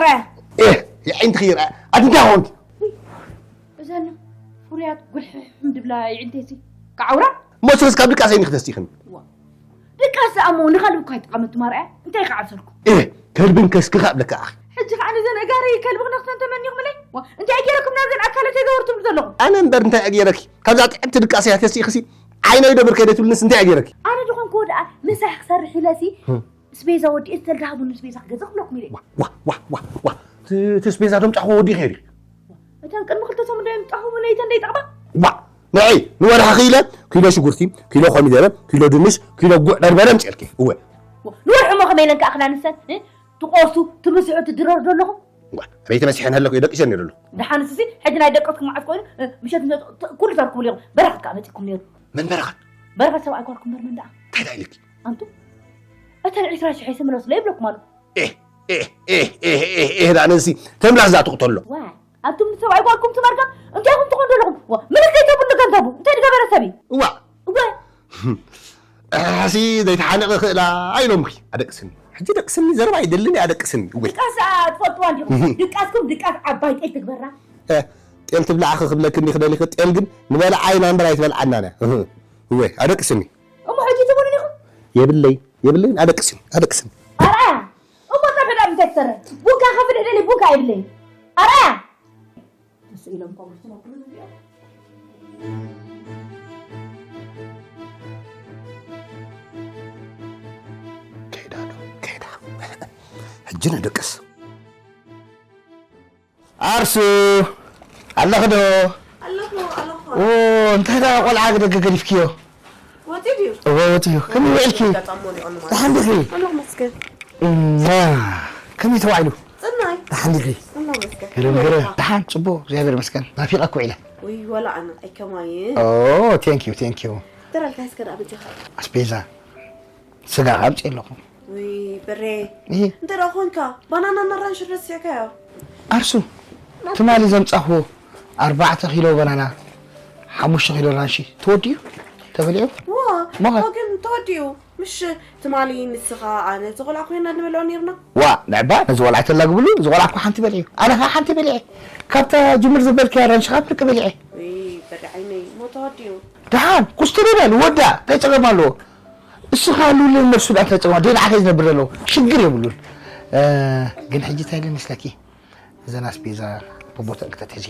ኤህ፣ የዒንትኺ ይርኣ። ኣቲ እንታይ ኾንኪ? እዘን ፍሩያት ጉልሕሕም ድብላ የዒንተይሲ ክዓውራ? ሞስረስ ካብ ድቃሰይ ንክተስቲኽን። ዋ፣ ድቃስ ደኣ እሞ ንኸልቢ እኳ ኣይጠቐመቱ ማርኣያ። እንታይ ክዓብሰልኩም? ኤህ፣ ከልብን ከስክኻ እብለካ ኣኺ። ሕጂ ኸዓ ነዘን ኣእጋረይ ከልቢ ክነኽሰን ተመኒኹምለይ? ዋ፣ እንታይ ገይረኩም ናብዘን ኣካለተይ ዘወርቱሉ ዘለኹም? ኣነ እምበር እንታይ ገይረኪ? ካብዛ ጥዕምቲ ድቃሰያ ተሲኽሲ ዓይነይ ዶ ብር ከይደ ትብልንስ እንታይ ገይረኪ? ኣነ ዝኾንኩዎ ደኣ ምሳሕ ክሰርሕ ኢለሲ፣ ህም። ስቤዛ ወዲኤ ዝተልዳሃቡ ንስቤዛ ክገዝእ ክብለኩም ኢለ። ዋ፣ ዋ፣ ዋ፣ ዋ። እቲ፣ እቲ ስቤዛ ዶ ምጻኹ ወዲኡ ከይዱ? እተን ቅድሚ ክልተ ሰሙን ዶ የምጻኹ ነይተን ደይጠቕማ? ዋ፣ ንዒ፣ ንወርሒ ክኢለ፣ ኪሎ ሽጉርቲ፣ ኪሎ ኮሚደረ፣ ኪሎ ድንሽ፣ ኪሎ ጉዕ በርበረ ምጽኤልኪ። እወ። ዋ፣ ንወርሒ እሞ ከመይ ኢለን ክኣኽላ ንሰን? እ? ትቆርሱ፣ ትምስሑ፣ ትድረሩ ዶ ኣለኹም? ዋ፣ ኣበይ ተመሲሐን ኣለኹ፣ ደቂሰን ነይሩ ኣለኹ። ደሓን እስሲ፣ ሕጂ ናይ ደቀስኩም መዓት ኮይኑ፣ እ፣ ምሸት ተ-፣ ተ-፣ ኩሉ ተርኩቡ ነይሩ። በረኸት ከኣ መጺኩም ነይሩ። መን በረኸት? በረኸት ሰብኣይ ጓልኩም በር መን ደኣ? እንታይ ደኣ ኢልኪ? ኣንቱ፣ እተን ዕስራ ሽሕ ይስምለሱ ለይብለኩም ኣሎ። ኤህ፣ ኤህ፣ ኤህ፣ ኤህ፣ ኤህ፣ ደኣ ነዚ ተምላስ ደኣ ትቕተሎ። ዋይ፣ ኣቱም ሰብኣይ ጓልኩም ትመርገም፣ እንታይ ኢኹም ትኾኑ ዘለኹም? ዋ፣ ምልክት ዘይተብሉ ገንዘቡ፣ እንታይ ዝገበረ ሰብ እዩ? እዋ። እዋ። ኣሲ ዘይተሓነቐ ክእላ ኢሎምኺ። ኣደቅስኒ። ሕጂ ደቅስኒ ዘረባ ኣይደልን እዩ፣ ኣደቅስኒ። እወ። ድቃስ፣ ኣ፣ ትፈልጥዋ እንዲኹም። እህ። ድቃስኩም ድቃስ ዓባይ ጤል ትግበራ። እ፣ ጤል ትብላዕኺ ክብለክኒ ክደሊኺ፣ ጤል ግን ንበልዓ ኢና እምበር ኣይትበልዓናን እያ። እህ። እወ፣ ኣደቅስኒ። እሞ ሕጂ ትብሉን ኢኹም? የብለይ፣ የብለይን፣ ኣደቅስኒ፣ ኣደቅስኒ። ኣርኣያ፣ እሞ ጸብሒ ደኣ እንታይ ትሰርሕ? ቡንካ ከፍልሕ ደሊ ቡንካ የብለይን። ኣርኣያ! ተስኢሎም እኮ ውሽጢ ነው ኩሉ ዝሪኦ። ከይዳ ዶ? ከይዳ። ሕጂ ንድቅስ። ኣርሱ፣ ኣለኺ ዶ? ኣለኹ፣ ኣለኹ። ኦ፣ እንታይ ደኣ ቆልዓ ደገ ገዲፍክዮ? ወጺኡ ድዩ? እወ፣ ወጺኡ። ከመይ ውዒልኪ? ኣጋጣሚ ወዲቑ ኣሎ ማለት። ደሓን ዲኺ? ኣለኹ መስገን። እማ፣ ከመይ ተዋዒሉ? ጽናይ። ደሓን ዲኺ? ኣለኹ መስገን። ገለ ከመይ ገለ። ኢኻ? ደሓን፣ ጽቡቕ፣ እግዚኣብሔር ይመስገን። ናፊቐኩ ውዒለ። ውይ፣ ወላ ኣነ፣ ኣይከማይን። ኦ፣ ቴንክ ዩ፣ ቴንክ ዩ። ደራልካ እስከ ደኣ በጃኻ። ኣስቤዛ። ስጋ ኣምፅእ ኣለኹ። ውይ፣ ብሬ። እህ። እንተ ደኣ ኾንካ፣ ባናናን ኣራንሽን ረሲዕካዮ። ኣርሱ፣ ትማሊ ዘምጻኽዎ ኣርባዕተ ኪሎ ባናና፣ ሓሙሽተ ኪሎ ኣራንሺ ተወዲኡ? ተበሊዑ? ዋ፣ መኸ? ዋ፣ ግን ተወዲኡ። ምሽ ትማሊ ንስኻ ኣነ እዚ ቆልዓ ኮይና ንበልዖ ኔርና። ዋ፣ ንዕባ፣ ነዚ ቆልዓ ተላግብሉ፣ እዚ ቆልዓ እኮ ሓንቲ በሊዑ። ኣነ ኸዓ ሓንቲ በሊዐ። ካብታ ጅምር ዝበልካያ ኣራንሺ ኸዓ ፍርቂ በሊዐ። ውይ፣ ብሬ ዓይነይ፣ ሞ ተወዲኡ። ደሓን፣ ኩስትር በል፣ ወዳ፣ እንታይ ጸገም ኣለዎ? እሱ ካሉልን እነሱ ዳንተ ጽዋ ደይ ንዓኸ ዝነብር ዘለዉ ሽግር የብሉን። እ፣ ግን ሕጂ እንታይ ኢለ መስለኪ? እዘን ኣስቤዛ ብቦታ ክተትሕዚ።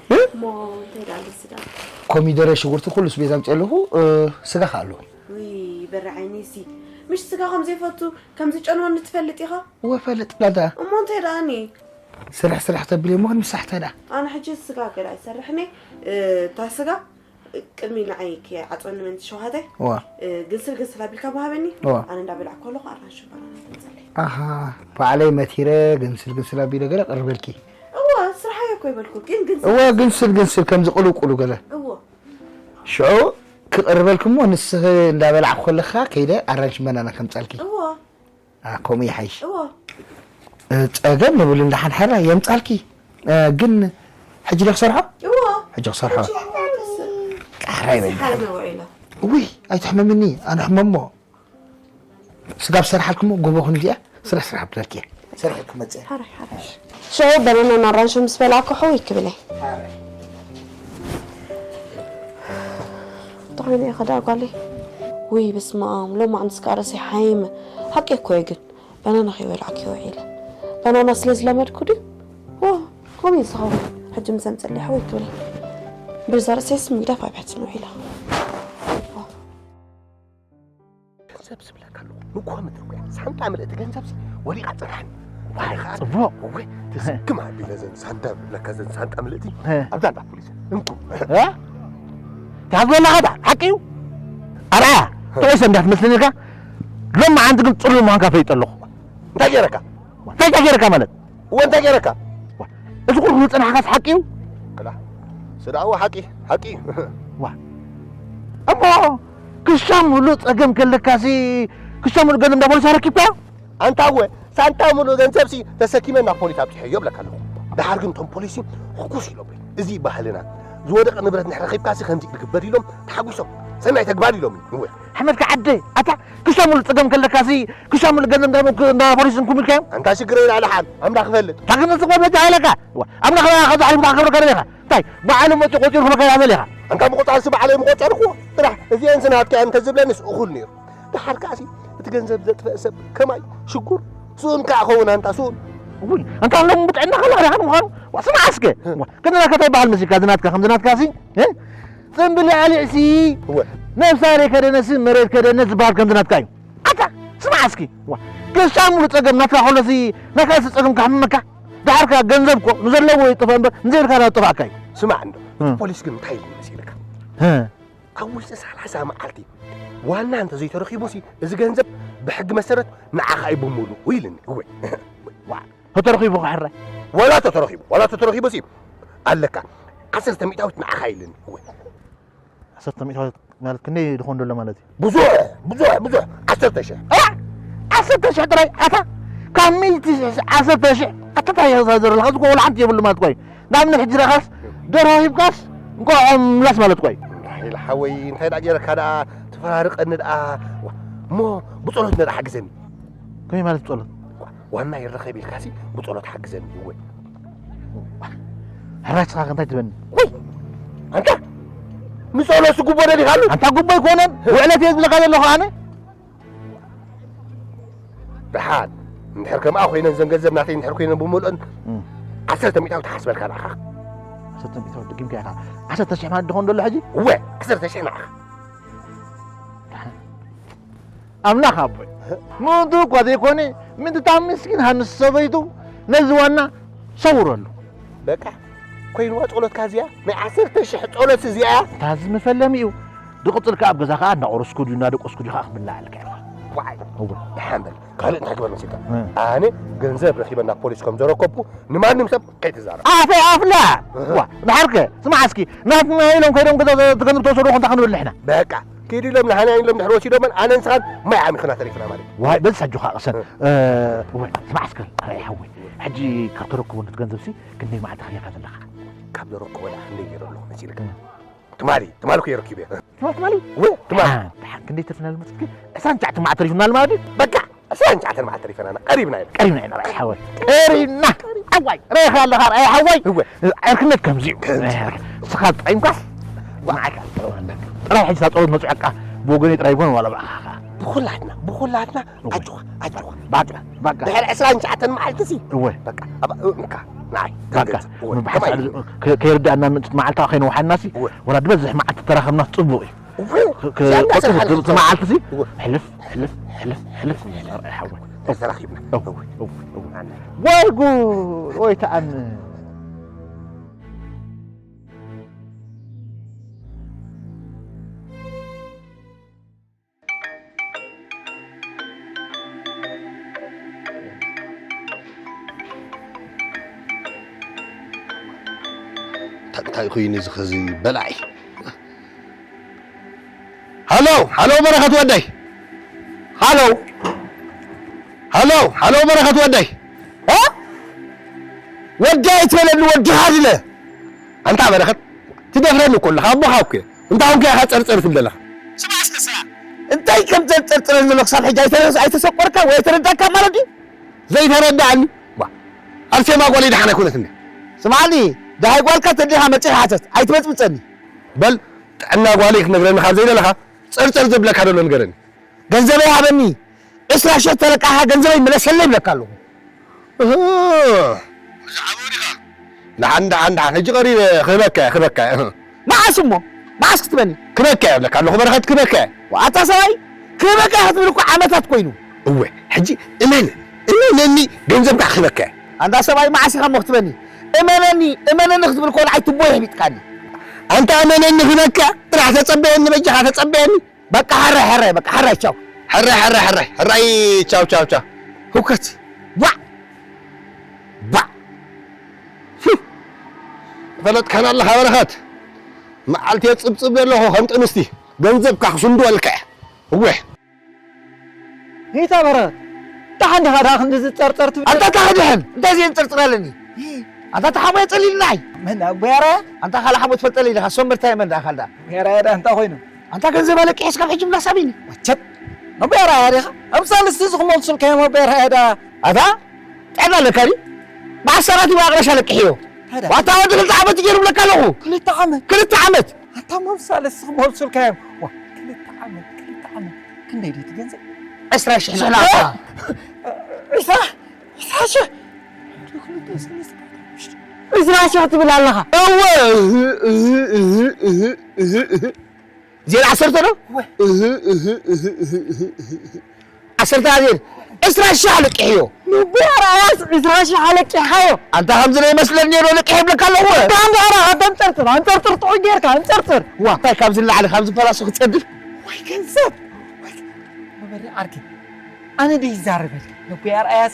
እ? እሞ እንታይ ደኣ ልስዳ? ኮሚደረ፣ ሽጉርቲ፣ ኩሉ ኣስቤዛ ኣምፅእ ኣለኹ። እ፣ ስጋ ከ ኣሎ? ውይ፣ በሪ ዓይነይሲ። ምሽ ስጋ ከም ዘይፈቱ፣ ከም ዝጨንወኒ ትፈልጥ ኢኻ? እወ፣ ፈልጥ ብላታ። እሞ እንታይ ደኣኒ? ስራሕ ስራሕ ተብሊ እሞ ክንምሳሕ እንታይ ደኣ? ኣነ ሕጂ ስጋ ገለ ኣይሰርሕን እየ። እ፣ እታ ስጋ ቅድሚ ንዓይ ክዓፅወኒ ምእንቲ ሸውሃተ፣ ዋ። እ፣ ግንስል ግንስል ኣቢልካ ምሃበኒ። ዋ። ኣነ እንዳበላዕኩ ከለኹ ኣራንሺ ባናና ተምፀለይ። ኣሃ፣ ባዕለይ መቲረ ግንስል ግንስል ኣቢለ ገለ ቅርበልኪ። እወ፣ ስራሓይ እኮ ይበልኩ፣ ግን ግንስል እወ፣ ግንስል ግንስል ከም ዝቕልውቅሉ ገለ። እወ። ሽዑ ክቕርበልኪ እሞ ንስኺ እንዳበላዕኩ ከለኻ ከይደ ኣራንሺ ባናና ከምፀልኪ። እወ። ኣ፣ ከምኡ ይሓይሽ። እዎ። እ፣ ጸገም የብሉን፣ ደሓን ሕራይ የምጻልኪ። እ፣ ግን ሕጂ ዶ ክሰርሖ? እዎ። ሕጂ ክሰርሖ። ሕጂ እዎ፣ ደስ። ቃሕራይ በል። ሓርመ ውዒላ። ውይ፣ ኣይትሕመምኒ፣ ኣነ ሕመሞ። ስጋብ ሰርሓልኩሞ ጎቦ ክንዲኣ፣ ስራሕ ስራሕ ኣብለልኪ። ሰርሐ ክመጽእ። ሓራይ፣ ሓራይ። ሽዑ በናናን ኣራንሽን ምስ በላዕኩ ሕውይ ክብል እየ። እንታይ ኮይኑ ኢኻ ደኣ ጓለይ? ውይ በስመ ኣብ፣ ሎማዓንቲ ስጋ ርእሰይ ሓይመ። ሓቂ እኮ እየ ግን፣ በናና ከይበላዕኩ ውዒለ። በናና ስለ ዝለመድኩ ድዩ? ዋ፣ ከምኡ እዩ ዝኸውን። ሕጂ ምስ ኣምፀለይ ሕውይ ክብል እየ። ብርዛ ርእሰይስ ምግዳፍ ኣብያትኒ ውዒለ። ዋ። ገንዘብ ዝብለካ ኣለኹ። ንግሆ ምድሪ እኮ እያ። ሳንጣ ምልእቲ ገንዘብ ሲ ወዲቓ ጽንሓኒ። ዋይ፣ ጽቡቕ። እወ፣ ትስክም ኣቢለ ዘን ሳንጣ ዝብለካ ዘን ሳንጣ ምልእቲ ሀ። ኣብዛ እንዳ ፖሊስ። እንኩ። እ? ትሓስበና ኸዳ፣ ሓቂ እዩ። ኣርኣያ፣ ሀ። ጥዑይ ሰብ እንዳትመስለኒ ኢልካ፣ ሎሚ ዓንቲ ግን ጽሉል ምዃንካ ፈሊጠ ኣለኹ። እንታይ ገይረካ? እንታይ ገይረካ ማለት? እወ፣ እንታይ ገይረካ? ዋ፣ እዚ ኩሉ ዝጸናሕካስ ሓቂ እዩ? ክላ፣ ስዳእዎ ሓቂ፣ ሓቂ እዩ። ዋ፣ እሞ ክሻ ምሉእ ጸገም ከለካሲ፣ ክሻ ምሉእ ገንዘብ እንዳ ፖሊስ ኣረኪብካዮ? ኣንታ እወ፣ ሳንጣ ምሉእ ገንዘብሲ ተሰኪመ ናብ ፖሊስ ኣብጺሐዮ እብለካ ኣለኹ። ደሓር ግን እቶም ፖሊስ ሕጉስ ኢሎምለይ። እዚ ባህልና፣ ዝወደቐ ንብረት እንድሕር ረኺብካሲ ከምዚ ክግበር ኢሎም ተሓጒሶም። ሰናይ ተግባር ኢሎምኒ። እወ። ኣሕመድ ከዓደ፣ ኣታ ክሻ ሙሉ ጸገም ከለካሲ፣ ክሻ ሙሉ ገንዘብ እንዳ፣ እንዳ ፖሊስ እንኩም ኢልካዮም? ኣንታ ሽግረይ ላዕሊ ሓም፣ ኣምላኽ ይፈልጥ። ታግን ጽቆ በጃ ሃይለካ። ዋ፣ ኣምላኽ ከዛ ዓለም ታኸብር ከደለኻ። እንታይ፣ በዓሉ መጥዩ ቆጺሩ ክበካ ያዘለኻ። ኣንታ ምቆጻርሲ በዓለይ ምቆጸርኩ። ጥራሕ፣ እዚኤን ስናትካ እንተ ዝብለንስ እኹል ነይሩ። ደሓር ከኣሲ፣ እቲ ገንዘብ ዘጥፈእ ሰብ ከማይ ሽጉር፣ ስኡን ከኣ ኸውን ኣንታ ስኡን። ውይ፣ ኣንታ ሎም ብጥዕና ከለኻ ዲኻ ንምዃኑ? ዋ፣ ስማዕ እስከ። ዋ፣ ክንድናትካ እንታይ ይበሃል መሲልካ? ዝናትካ፣ ከም ዝናትካ ሲ፣ እ? ጽምብል ኣሊዕሲ፣ እወ። ነብሳ ሬ ከደነሲ፣ መሬት ከደነ ዝበሃል ከም ዝናትካ እዩ። ኣታ፣ ስማዕ እስኪ። ዋ፣ ገሻ ሙሉ ጸገም ናትካ ከሎሲ፣ ናትካ ጸገም ካሕምመካ። ደሓርካ ገንዘብ እኮ ንዘለዎ ይጥፋእ እምበር፣ ንዘይብልካ ናብ ጥፋእካ እዩ። ስማዕ እንዶ፣ እ። ፖሊስ ግን እንታይ ኢሉ መሲልካ? እ። ኣብ ውሽጢ ሰላሳ መዓልቲ ዋና እንተ ዘይተረኺቡሲ፣ እዚ ገንዘብ ብሕጊ መሰረት ንዓኻ እዩ ብምሉኡ ኢልኒ። እወ። ዋ፣ ተተረኺቡ ከ ሕራይ? ዋላ ተተረኺቡ፣ ዋላ ተተረኺቡሲ ኣለካ። ዓሰርተ ሚእታዊት ንዓኻ ኢልኒ። እወ። ዓሰርተ ሚእታዊት ማለት ክንደይ ድኾን ደሎ ማለት እዩ? ብዙሕ፣ ብዙሕ፣ ብዙሕ። ዓሰርተ ሽሕ። እ? ዓሰርተ ሽሕ ጥራይ? ኣታ፣ ካብ ሚእቲ ሽሕ ዓሰርተ ሽሕ? ኣታ፣ እንታይ ኢኻ ዘረለኻ? እዚ እኮ ወላ ሓንቲ የብሉ ማለት እኮ እዩ። ንኣብነት ሕጂ ረኻስ፣ ደርሆ ሂብካስ፣ እንቋቑሖ ምላስ ማለት እኮ እዩ። እንታይ ኢለ ሓወይ፣ እንታይ ደኣ ገይረካ ደኣ፣ ትፈራርቀኒ ደኣ። ዋ፣ እሞ ብጸሎት ነዳ ሓግዘኒ። ከመይ ማለት ብጸሎት? ዋና ይረኸብ ኢልካሲ ብጸሎት ሓግዘኒ። እወ። ሕራይ ንስኻ ከ እንታይ ትበኒ? ወይ! ኣንታ! ንጸሎትሲ ጉቦ ደሊኻ ኣሎ? ኣንታ ጉቦ ኣይኮነን፣ ውዕለት እየ ዝብለካ ዘለኹ ኣነ። ደሓን፣ እንድሕር ከምኣ ኮይነን፣ ዘን ገንዘብ ናተይ እንድሕር ኮይነን ብምልኦን፣ እም። ዓሰርተ ሚእታዊት ትሓስበልካ ንዓኻ። ዓሰርተ ሚእታዊት ድጊምካ ኢኻ። ዓሰርተ ሽሕ ማለት ድኾን ደሎ ሕጂ? እወ፣ ዓሰርተ ሽሕ ንዓኻ። ደሓን። ኣምላኽ ኣቦይ፣ ምእንትኡ እኳ ዘይኮነ፣ ምእንቲ እታ ምስኪን ሃንስ ሰበይቱ ነዚ ዋና ሰውረሉ። በቃ፣ ኮይንዋ ጸሎትካ እዚኣ፣ ናይ ዓሰርተ ሽሕ ጸሎት እዚኣ። እታ እዚ መፈለሚ እዩ። ዝቕጽል ከኣ ኣብ ገዛ ከኣ እናቆረስኩ ድዩ እናደቆስኩ ድዩ ከኣ ክብላዓልካ ኢኻ። ዋይ፣ እወ። ደሓን በል። ካልእ እንታይ ግበር መሲልካ? እ። ኣነ ገንዘብ ረኺበ ናብ ፖሊስ ከም ዘረከብኩ ንማንም ሰብ ከይትዛረብ። ኣፈይ ኣፍላ! እህ። ዋ፣ ድሓርከ፣ ስማዕ እስኪ፣ ናትና ኢሎም ከይዶም ገዛ ተ-፣ ተገንዘብ ተወሰዱ፣ እንታይ ክንብል ንሕና? በቃ፣ ኪድ ኢሎም ንሓና ኢሎም ድሕሪ ወሲዶመን፣ ኣነ ንስኻን ማይ ዓሚኹና ተሪፍና ማለት እዩ። ዋይ፣ በዚ ሳጆኻ ቅሰን። እህ። እ፣ ወይ፣ ስማዕ እስከ፣ ኣይ ሓወይ፣ ሕጂ ካብ ተረክቦ ነቲ ገንዘብሲ፣ ክንደይ መዓልቲ ክህበካ ዘለኻ? ካብ ዘረክቦ ደኣ ክንደይ ገይረ ኣለኹ መሲልካ? እህ። ትማሊ፣ ትማሊ እኮ የረኪበ። ትማሊ፣ ትማሊ? ወ፣ ትማሊ። ደሓን፣ ደሓን፣ ክንደይ ተርፍና ኣሎ መሲልካ? ዕስራን ትሽዓተን መዓልቲ ተሪፉና ኣሎ ማለት እዩ? በቃ፣ ዕስራን ትሽዓተን መዓልቲ ተሪፈና ኢና፣ ቀሪብና ኢና። ቀሪብና ኢና፣ ራእይ ሓወይ። ቀሪብና። ኣዋይ፣ ርኢኻ ኣለኻ፣ ራእይ ሓወይ። እወ። ዕርክነት ከምዚ እዩ። ከምዚ። እስኻ ጠይምካስ፣ ንዓካ ጥራይ ሕጂ እታ ጸሎት መጽዓካ፣ ብወገነይ ጥራይ ይኮን ዋላ ብኣኻ? ብኹላትና፣ ብኹላትና፣ እወ። ኣጆኻ፣ ኣጆኻ። ባቃ፣ ባቃ። ድሕሪ ዕስራን ትሽዓተን መዓልቲ ሲ፣ እወ። በቃ፣ ኣብ፣ እንካ፣ ንዓይ፣ በቃ። ገንዘብ። እወ፣ ምብሓስ ከማይ። ኣል-፣ ከ-፣ ከይርድኣና ምንጭት መዓልታ ከይነውሓና ሲ፣ እወ። ወላ ድበዝሕ መዓልቲ ተራኸብና ጽቡቕ እዩ። እወ። ከ-፣ ከ-፣ እዚኣ እንዳሰርሓ ቀጥታ ኣለና። መዓልቲ ሲ፣ እወ። ሕልፍ፣ ሕልፍ፣ ሕልፍ፣ ሕልፍ፣ ይሓይሽ፣ ራእይ ሓወይ። ተራኺብና። እወ፣ እወ፣ እወ። ኣነ። ወይ ጉድ፣ ወይ ተኣምር። እንታይ፣ እንታይ ኮይኑ እዚ ኸዚ በላዒ? ሃሎ፣ ሃሎ በረኸት ወደይ። ሃሎ፣ ሃሎ፣ ሃሎ በረኸት ወደይ። እ? ወደይ ኣይትበለኒ፣ ወድኻ ድለ። ኣንታ በረኸት፣ ትደፍረኒ እኮ ኣለኻ፣ ኣቦኻ እኮ እየ። እንታይ ኮንካ ኢኻ ጸርጸር ትብል ዘለኻ? ስማዕ እስከ ስማዕ። እንታይ ከም ጸርጸር ትብል ዘለኻ ክሳብ ሕጂ ኣይተ-፣ ኣይተሰቆርካ ወይ ኣይተረዳእካ ማለት ድዩ? ዘይተረዳእኒ? ዋ፣ ኣርሴማ ጓለይ ደሓን ኣይኮነትን ድያ? ስማዕኒ፣ ደሃይ ጓልካ ተደሊኻ መጺኻ ሓተት፣ ኣይትበጽብጸኒ። በል፣ ጥዕና ጓለይ ክትነግረኒ ካብ ዘይደለኻ፣ ጸርጸር ዘብለካ ዘሎ ንገረኒ። ገንዘበይ ሃበኒ፣ ዕስራ ሽሕ ተለቃኻ ገንዘበይ ምለሰለይ ይብለካ ኣለኹ። እህ፣ ብዛዕባኡ ዲኻ? ደሓን፣ ደሓን፣ ደሓን፣ ሕጂ ቀሪበ ክህበካ እየ፣ ክህበካ እየ፣ እህ። መዓስ እሞ? መዓስ ክትበኒ? ክህበካ እየ ይብለካ ኣለኹ በረኸት፣ ክህበካ እየ። ኣታ ሰብኣይ፣ ክህበካ እየ ክትብል እኮ ዓመታት ኮይኑ። እወ፣ ሕጂ እመን፣ እመነኒ፣ ገንዘብካ ክህበካ እየ። ኣንታ ሰብኣይ፣ መዓስ ኢኻ እሞ ክትበኒ? እመነኒ፣ እመነኒ ክትብል እኮ ንዓይ ቱቦ የሕቢጥካኒ። ኣንታ እመነኒ ክህበካ፣ ጥራሕ ተጸበየኒ፣ በጃኻ ተጸበየኒ። በቃ፣ ሕራይ፣ ሕራይ፣ በቃ፣ ሕራይ፣ ቻው። ሕራይ፣ ሕራይ፣ ሕራይ፣ ሕራይ፣ ቻው፣ ቻው፣ ቻው። ህውከት። ዋዕ! ዋዕ! ህም! ፈለጥካና ኣለኻ በረኸት። መዓልቲ እየ ጽብጽብ ዘለኹ ከም ጥንስቲ። ገንዘብካ ክስንድወልካ እየ። እወ። ይታ በረኸት። ደሓን ዲኻ ደኣ ክንዲ ዝጸርጸር ትብል? ኣንታ ታኸድሕን፣ እንታይ ዘየንጸርጽር ኣለኒ? ኣንታ ተሓሞየ ጸሊልናይ። መን ኣቦያራ? ኣንታ ካልእ ሓሞ ትፈልጠለይ ዲኻ? ሶም ምርታይ መን ደኣ ካልዳ? ኣቦያራ ደኣ እንታይ ኮይኑ? ኣንታ ገንዘብ ኣለቅሕ እስካብ ሕጂ ምላስ ኣበይኒ? ወቸት፣ ነቦይ ኣርኣያ ዲኻ? ኣብ ሳልስቲ እዚ ክመልሱልካ እዮም። ነቦይ ኣርኣያ ዳ ኣታ ጥዕና ኣለካ ድዩ? ብዓሰርተ ኣቕረሽ ኣለቅሕዮ። ታዲያ? ዋታ ወዲ ክልተ ዓመት ገይሩ ብለካ ኣለኹ። ክልተ ዓመት? ክልተ ዓመት። ኣታ መብሳል እስኺ መልሱልካ እዮም። ዋ፣ ክልተ ዓመት፣ ክልተ ዓመት። ክንደይ ድዩ እቲ ገንዘብ? ዕስራ ሽሕ ንሕና። ዕስራ? ዕስራ ሽሕ? ዕስራ ሽሕ ትብል ኣለኻ? እወ፣ እህ፣ እህ፣ እህ፣ እህ፣ እህ፣ እህ። ዜሮ ዓሰርተ ዶ? እወ። እህ፣ እህ፣ እህ፣ እህ፣ እህ፣ እህ፣ እህ። ዓሰርተ ኣዜር ዕስራ ሽሕ ኣለቂሕዮ። ንቦ ኣርኣያስ ዕስራ ሽሕ ኣለቂሕኻዮ። ኣንታ ከምዚ ናይ መስለኒ ነይሩ ለቂሕ ይብለካ ኣለኹ። ኣንታ ኣንታ ኣራ ኣንጠርጥር፣ ኣንጠርጥር ጥዑይ ጌርካ፣ ኣንጠርጥር። ዋ፣ እንታይ ካብዚ ንላዕሊ ካብዚ ፈላሱ ክትጸድፍ? ወይ ገንዘብ። ወይ መበሪ ዓርኪ። ኣነ ደይ ይዛረበልካ። ንቦ ኣርኣያስ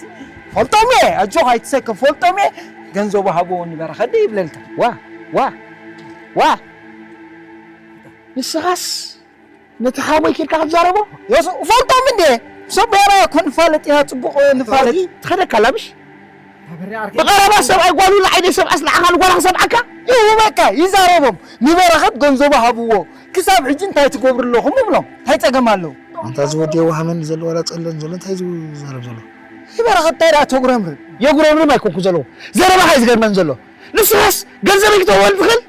ፈልጦም እየ፣ ኣጆኻ ኣይትሰከፍ፣ ፈልጦም እየ። ገንዘቡ ሃብዎ ንበረኸት ደይ ይብለልካ። ዋ፣ ዋ፣ ዋ። ንስኻስ ነቲ ሓወይ ኬድካ ክትዛረቦ? የሱ፣ እፈልጦም እንዴ? ሰብ በራ እኮ ንፋለጥ ኢና፣ ጽቡቕ ንፋለጥ። ትኸደካ ኣላ ምሽ? መበሪ ዓርኪ። ብቐረባ ሰብኣይ ጓሉ ንዓይነይ ሰብኣስ ንዓኻ ንጓልኻ ሰብኣካ? ይህበካ፣ ይዛረቦም። ንበረኸት ገንዘቡ ሃብዎ። ክሳብ ሕጂ እንታይ ትገብሩ ኣለኹም እብሎም። እንታይ ጸገም ኣለዎ? ኣንታ እዚ ወዲ የዋህ መን ዘሎ ዋላ ጸለን ዘሎ እንታይ ዝዛረብ ዘሎ? ንበረኸት እንታይ ደኣ ተጉረምርም? የጉረምርም ኣይኮንኩ ዘለኹ። ዘረባኻ እዩ ዝገርመን ዘሎ። ንስኻስ ገንዘበይ ክተውህበኒ ትኽእል?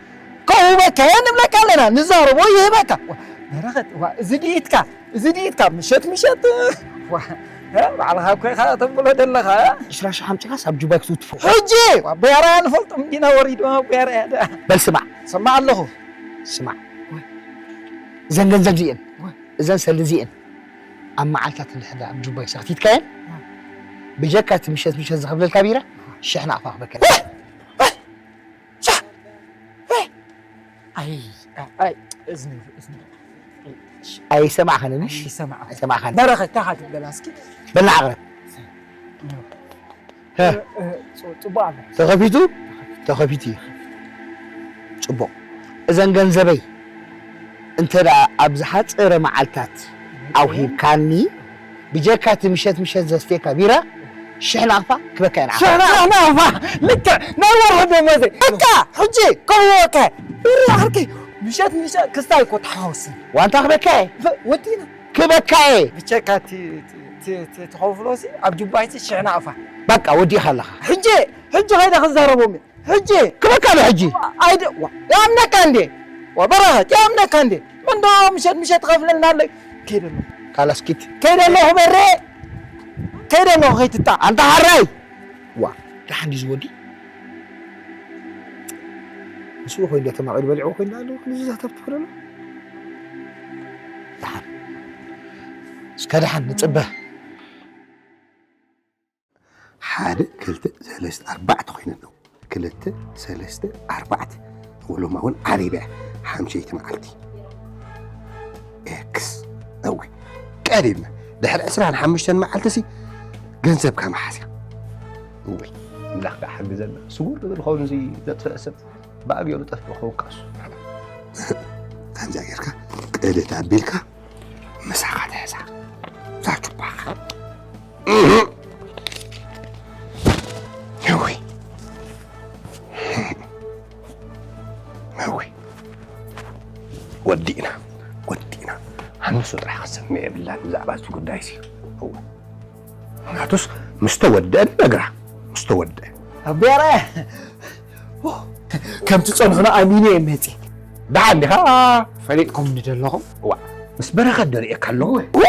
ከውህበካ እየ ንብለካ ኣለና፣ ንዛረቦ ይህበካ። ዋ፣ በረኸት፣ ዋ፣ እዚ ድኢትካ፣ እዚ ድኢትካ፣ ምሸት፣ ምሸት፣ ዋ፣ እ፣ ባዕልኻ እኮ ኢኻ ተብሎ ዘለኻ፣ እ? ዕስራ ሽሕ ኣምጺኻስ ኣብ ጁባይ ክትውትፎ። ሕጂ፣ ዋ፣ በያራ ንፈልጦም ዲና ወሪዱ፣ በያራ እያ ደኣ። በል ስማዕ። ሰማዕ ኣለኹ። ስማዕ። እዘን ገንዘብ እዚኤን፣ እዘን ሰልዲ እዚኤን፣ ኣብ መዓልታት እንድሕር ኣብ ጁባይ ሰኽቲትካየን፣ ብጀካ እቲ ምሸት፣ ምሸት ዝኸፍለልካ ቢራ፣ ሽሕ ናቕፋ ክበከል። ሻ! ኣይ፣ ኣይ፣ እዝኒ፣ እዝኒ። ኣይሰማዕኸንን፣ እሺ? ኣይሰማዕኸን። ኣይሰማዕኸን። በረኸት፣ ታኻ ትበላ እስኪ። በላ ዓቕረብ። እ፣ ሀ። እ፣ እ፣ ጽ-፣ ጽቡቕ ኣሎ። ተኸፊቱ? ተኸፊቱ እዩ። ጽቡቕ። እዘን ገንዘበይ እንተ ደኣ ኣብ ዝሓጸረ መዓልታት ኣውሂብካኒ፣ ብጀካ እቲ ምሸት ምሸት ዘስትየካ ቢራ፣ ሽሕ ናቕፋ ክበካ ኢና። ሽሕ ናቕፋ! ልክዕ! ናይ ወርሒ ደሞዘይ! በቃ! ሕጂ ከምኡ በቃ! ብሪ ዓርከይ! ምሸት ምሸት ክስታይ እኮ ተሓወስን። ዋንታ ክበካ እየ። ፈ-፣ ወዲና። ክበካ እየ። ብቸካ እቲ፣ እቲ፣ እቲ፣ እቲ ትኸፍሎ ሲ ኣብ ጁባይ ሲ ሽሕ ናቕፋ። በቃ ወዲእኻ ኣለኻ። ሕጂ፣ ሕጂ ኸይደ ክዛረቦም እየ። ሕጂ ክበካ ዶ ሕጂ? ኣይደ-፣ ዋ፣ ይኣምነካ እንዴ? ዋ፣ በረኸት፣ ይኣምነካ እንዴ? መን ዶ ምሸት፣ ምሸት ትኸፍለልና ኣሎ? ከይደ ኣለኹ። ካላስኪት። ከይደ ኣለኹ በሬ። ከይደ ኣለኹ፣ ከይትጣ። ኣንታ ሓራይ! ዋ፣ ደሓን ድዩ ዝወዲ? ምስኡ ኮይኑ ዶ ተማቒሉ በሊዕዎ ኮይኑ ኣሎ? ክንዚ ዛተብ ትኽእል ኣሎ? ደሓን። እስከ ደሓን ንጽበ። ሓደ፣ ክልተ፣ ሰለስተ፣ ኣርባዕተ ኮይነን ኣለዉ። ክልተ፣ ሰለስተ፣ ኣርባዕተ። ወሎማ እውን ዓሪበ ሓምሸይቲ መዓልቲ። ኤክስ። እወ። ቀሪብና። ድሕሪ ዕስራን ሓሙሽተን መዓልቲ ሲ ገንዘብካ መሓዝያ። እወ። ኣምላኽ ደኣ ሓግዘና። ስውር ዝብል ኸውን እዚ ዘጥፍአ ሰብ ብኣግኡ ዝጠፍእ ክውቀስ። ከምዚኣ ጌርካ ቅድት ኣቢልካ ምሳኻ ትሕዛ። እዛ ጁባኻ። እህ። እውይ። እውይ። ወዲእና፣ ወዲእና። ኣነሱ ጥራሕ ክትሰምዕ የብላን ብዛዕባ እዚ ጉዳይ እዚ። እወ። ምኽንያቱስ ምስ ተወደአ ንነግራ። ምስ ተወደአ። ኣቦይ ኣርኣያ፣ ከምቲ ጸንሑና ኣሚነ እየ መጺእ። ደሓን ዲኻ? ፈሊጥኩምኒ ዶ ኣለኹም? እዋ፣ ምስ በረኸት ዶ ርእየካ ኣለኹ? እወ፣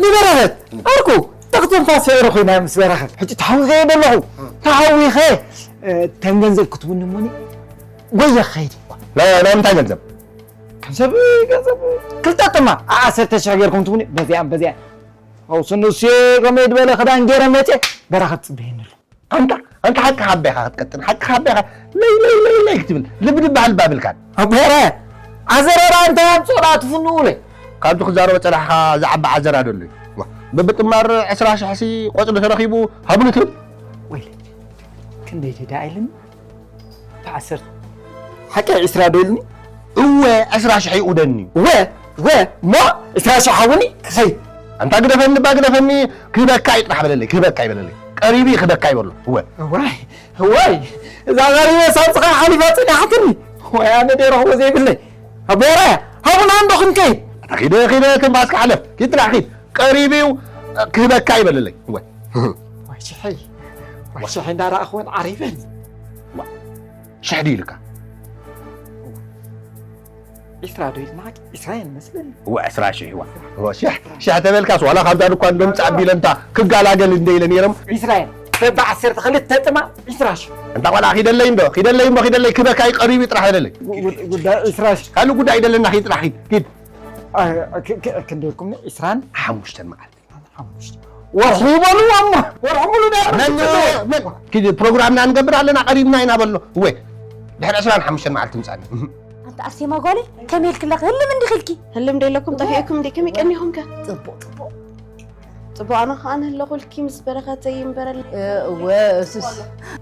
ንበረኸት፣ ዓርኩ፣ ተኽትንፋስ ፍቕሪ ኮይና ምስ በረኸት። ሕጂ ተሃዊኸ እየ ዶ ኣለኹ? ተሃዊኸ፣ እ፣ ተን ገንዘብ ክትቡኒ እሞኒ፣ ጎየ ክኸይድ እየ። ና-፣ ናይ ምንታይ ገንዘብ? ገንዘብ፣ ገንዘብ፣ ክልተ ጥማ፣ ዓ-፣ ዓሰርተ ሽሕ ጌርኩም ትቡኒ፣ በዚኣን፣ በዚኣን። ኣው ስኑሴ ከመይ ዝበለ ክዳን ገይረ መጼ በረኸት ጽበየኒ ኣሎ። ኣንታ፣ ኣንታ ሓቂ ሓቢኻ ክትቀጥን፣ ሓቂ ሓቢኻ ለይ፣ ለይ፣ ለይ፣ ለይ ክትብል፣ ልቢ ድበሃል ባብልካን። ኣቦረ፣ ኣዘረራ እንታይ ኣምጾ ደኣ ትፍንውለይ? ካብዚ ክዛረቦ ጸናሕካ ዝዓቢ ዓዘራ ዶ ኣሎ? ዋ፣ በብጥማር ዕስራ ሽሕ ሲ ቆጽሊ ተረኺቡ ሃብሉ ትብል? ወይለ፣ ክንደይ ደዳ ኢልኒ? ተዓሰርተ። ሓቂ ዕስራ ዶ ኢልኒ? እወ፣ ዕስራ ሽሕ ይኡደኒ። እወ፣ እወ፣ እሞ ዕስራ ሽሕ ሃቡኒ ክኸይድ። ኣንታ ግደፈኒ፣ እባ ግደፈኒ፣ ክህበካ እዩ ጥራሕ በለለይ፣ ክህበካ እዩ በለለይ። ቀሪቡ እዩ ክህበካ እዩ በሎ። እወ። እዋይ፣ እዋይ፣ እዛ ቀሪበ ሳብስኻ ሓሊፋ ጽኒሓትኒ። ወይ ኣነ ደይ ረኽቦ ዘይብለይ። ኣቦረ፣ ሃቡና እንዶ ክንከይድ። ኣታ ኺደ ኺደ ትንፋስካ ሓለፍ ኪድ ጥራሕ ኺድ ቀሪብ እዩ ክህበካ ይበለለይ። ወይ ወይ ሽሐይ ወይ ሽሐይ እንዳረኣኽወን ዓሪበን። ሽሕ ድዩ ኢልካ? ዒስራ ዶ ኢልናካ? ዒስራ እየን መስለኒ። እወ ዕስራ ሽሕ ይዋ። እወ ሽሕ ሽሕ ተበልካስ ዋላ ካብዛ ድኳን ዶ ምጻእ ኣቢለ እንታ ክጋላገል እንደ ኢለ ነይሮም። ዒስራ እየን በብዓሰርተ ክልተ ጥማ ዒስራ ሽሕ። እንታ ቆልዓ ኺደለይ እንዶ ኺደለይ እሞ ኺደለይ ክበካ እዩ ቀሪቡ ጥራሕ በለለይ። ጉ- ጉ- ጉዳይ ዒስራ ሽሕ። ካልእ ጉዳይ ይደለና ኺድ ጥራሕ ኺድ ኪድ። ኣ፣ ክ- ክ- ክንደይ ኢልኩም? ዒስራን ሓሙሽተን መዓልቲ። ወርሑ በልዎ እሞ ወርሑ ሙሉ ናይ መን መን ኪድ ፕሮግራምና ንገብር ኣለና ቀሪብና ኢና በሎ። እወ ድሕሪ ዕስራን ሓሙሽተን መዓልቲ ምጻኒ። ኣንታ ኣርሴማ ጓለይ ከመይ ኢልክለኺ ህልም እንዲኺ ኢልኪ? ህልም ደለኩም ጠፊእኩም እንዴ ከመይ ቀኒኹም ከ? ጽቡቕ ጽቡቕ ጽቡቕ ኣነ ከኣ ንህለኹልኪ ምስ በረኸተይ ይንበረለይ። እወ እሱስ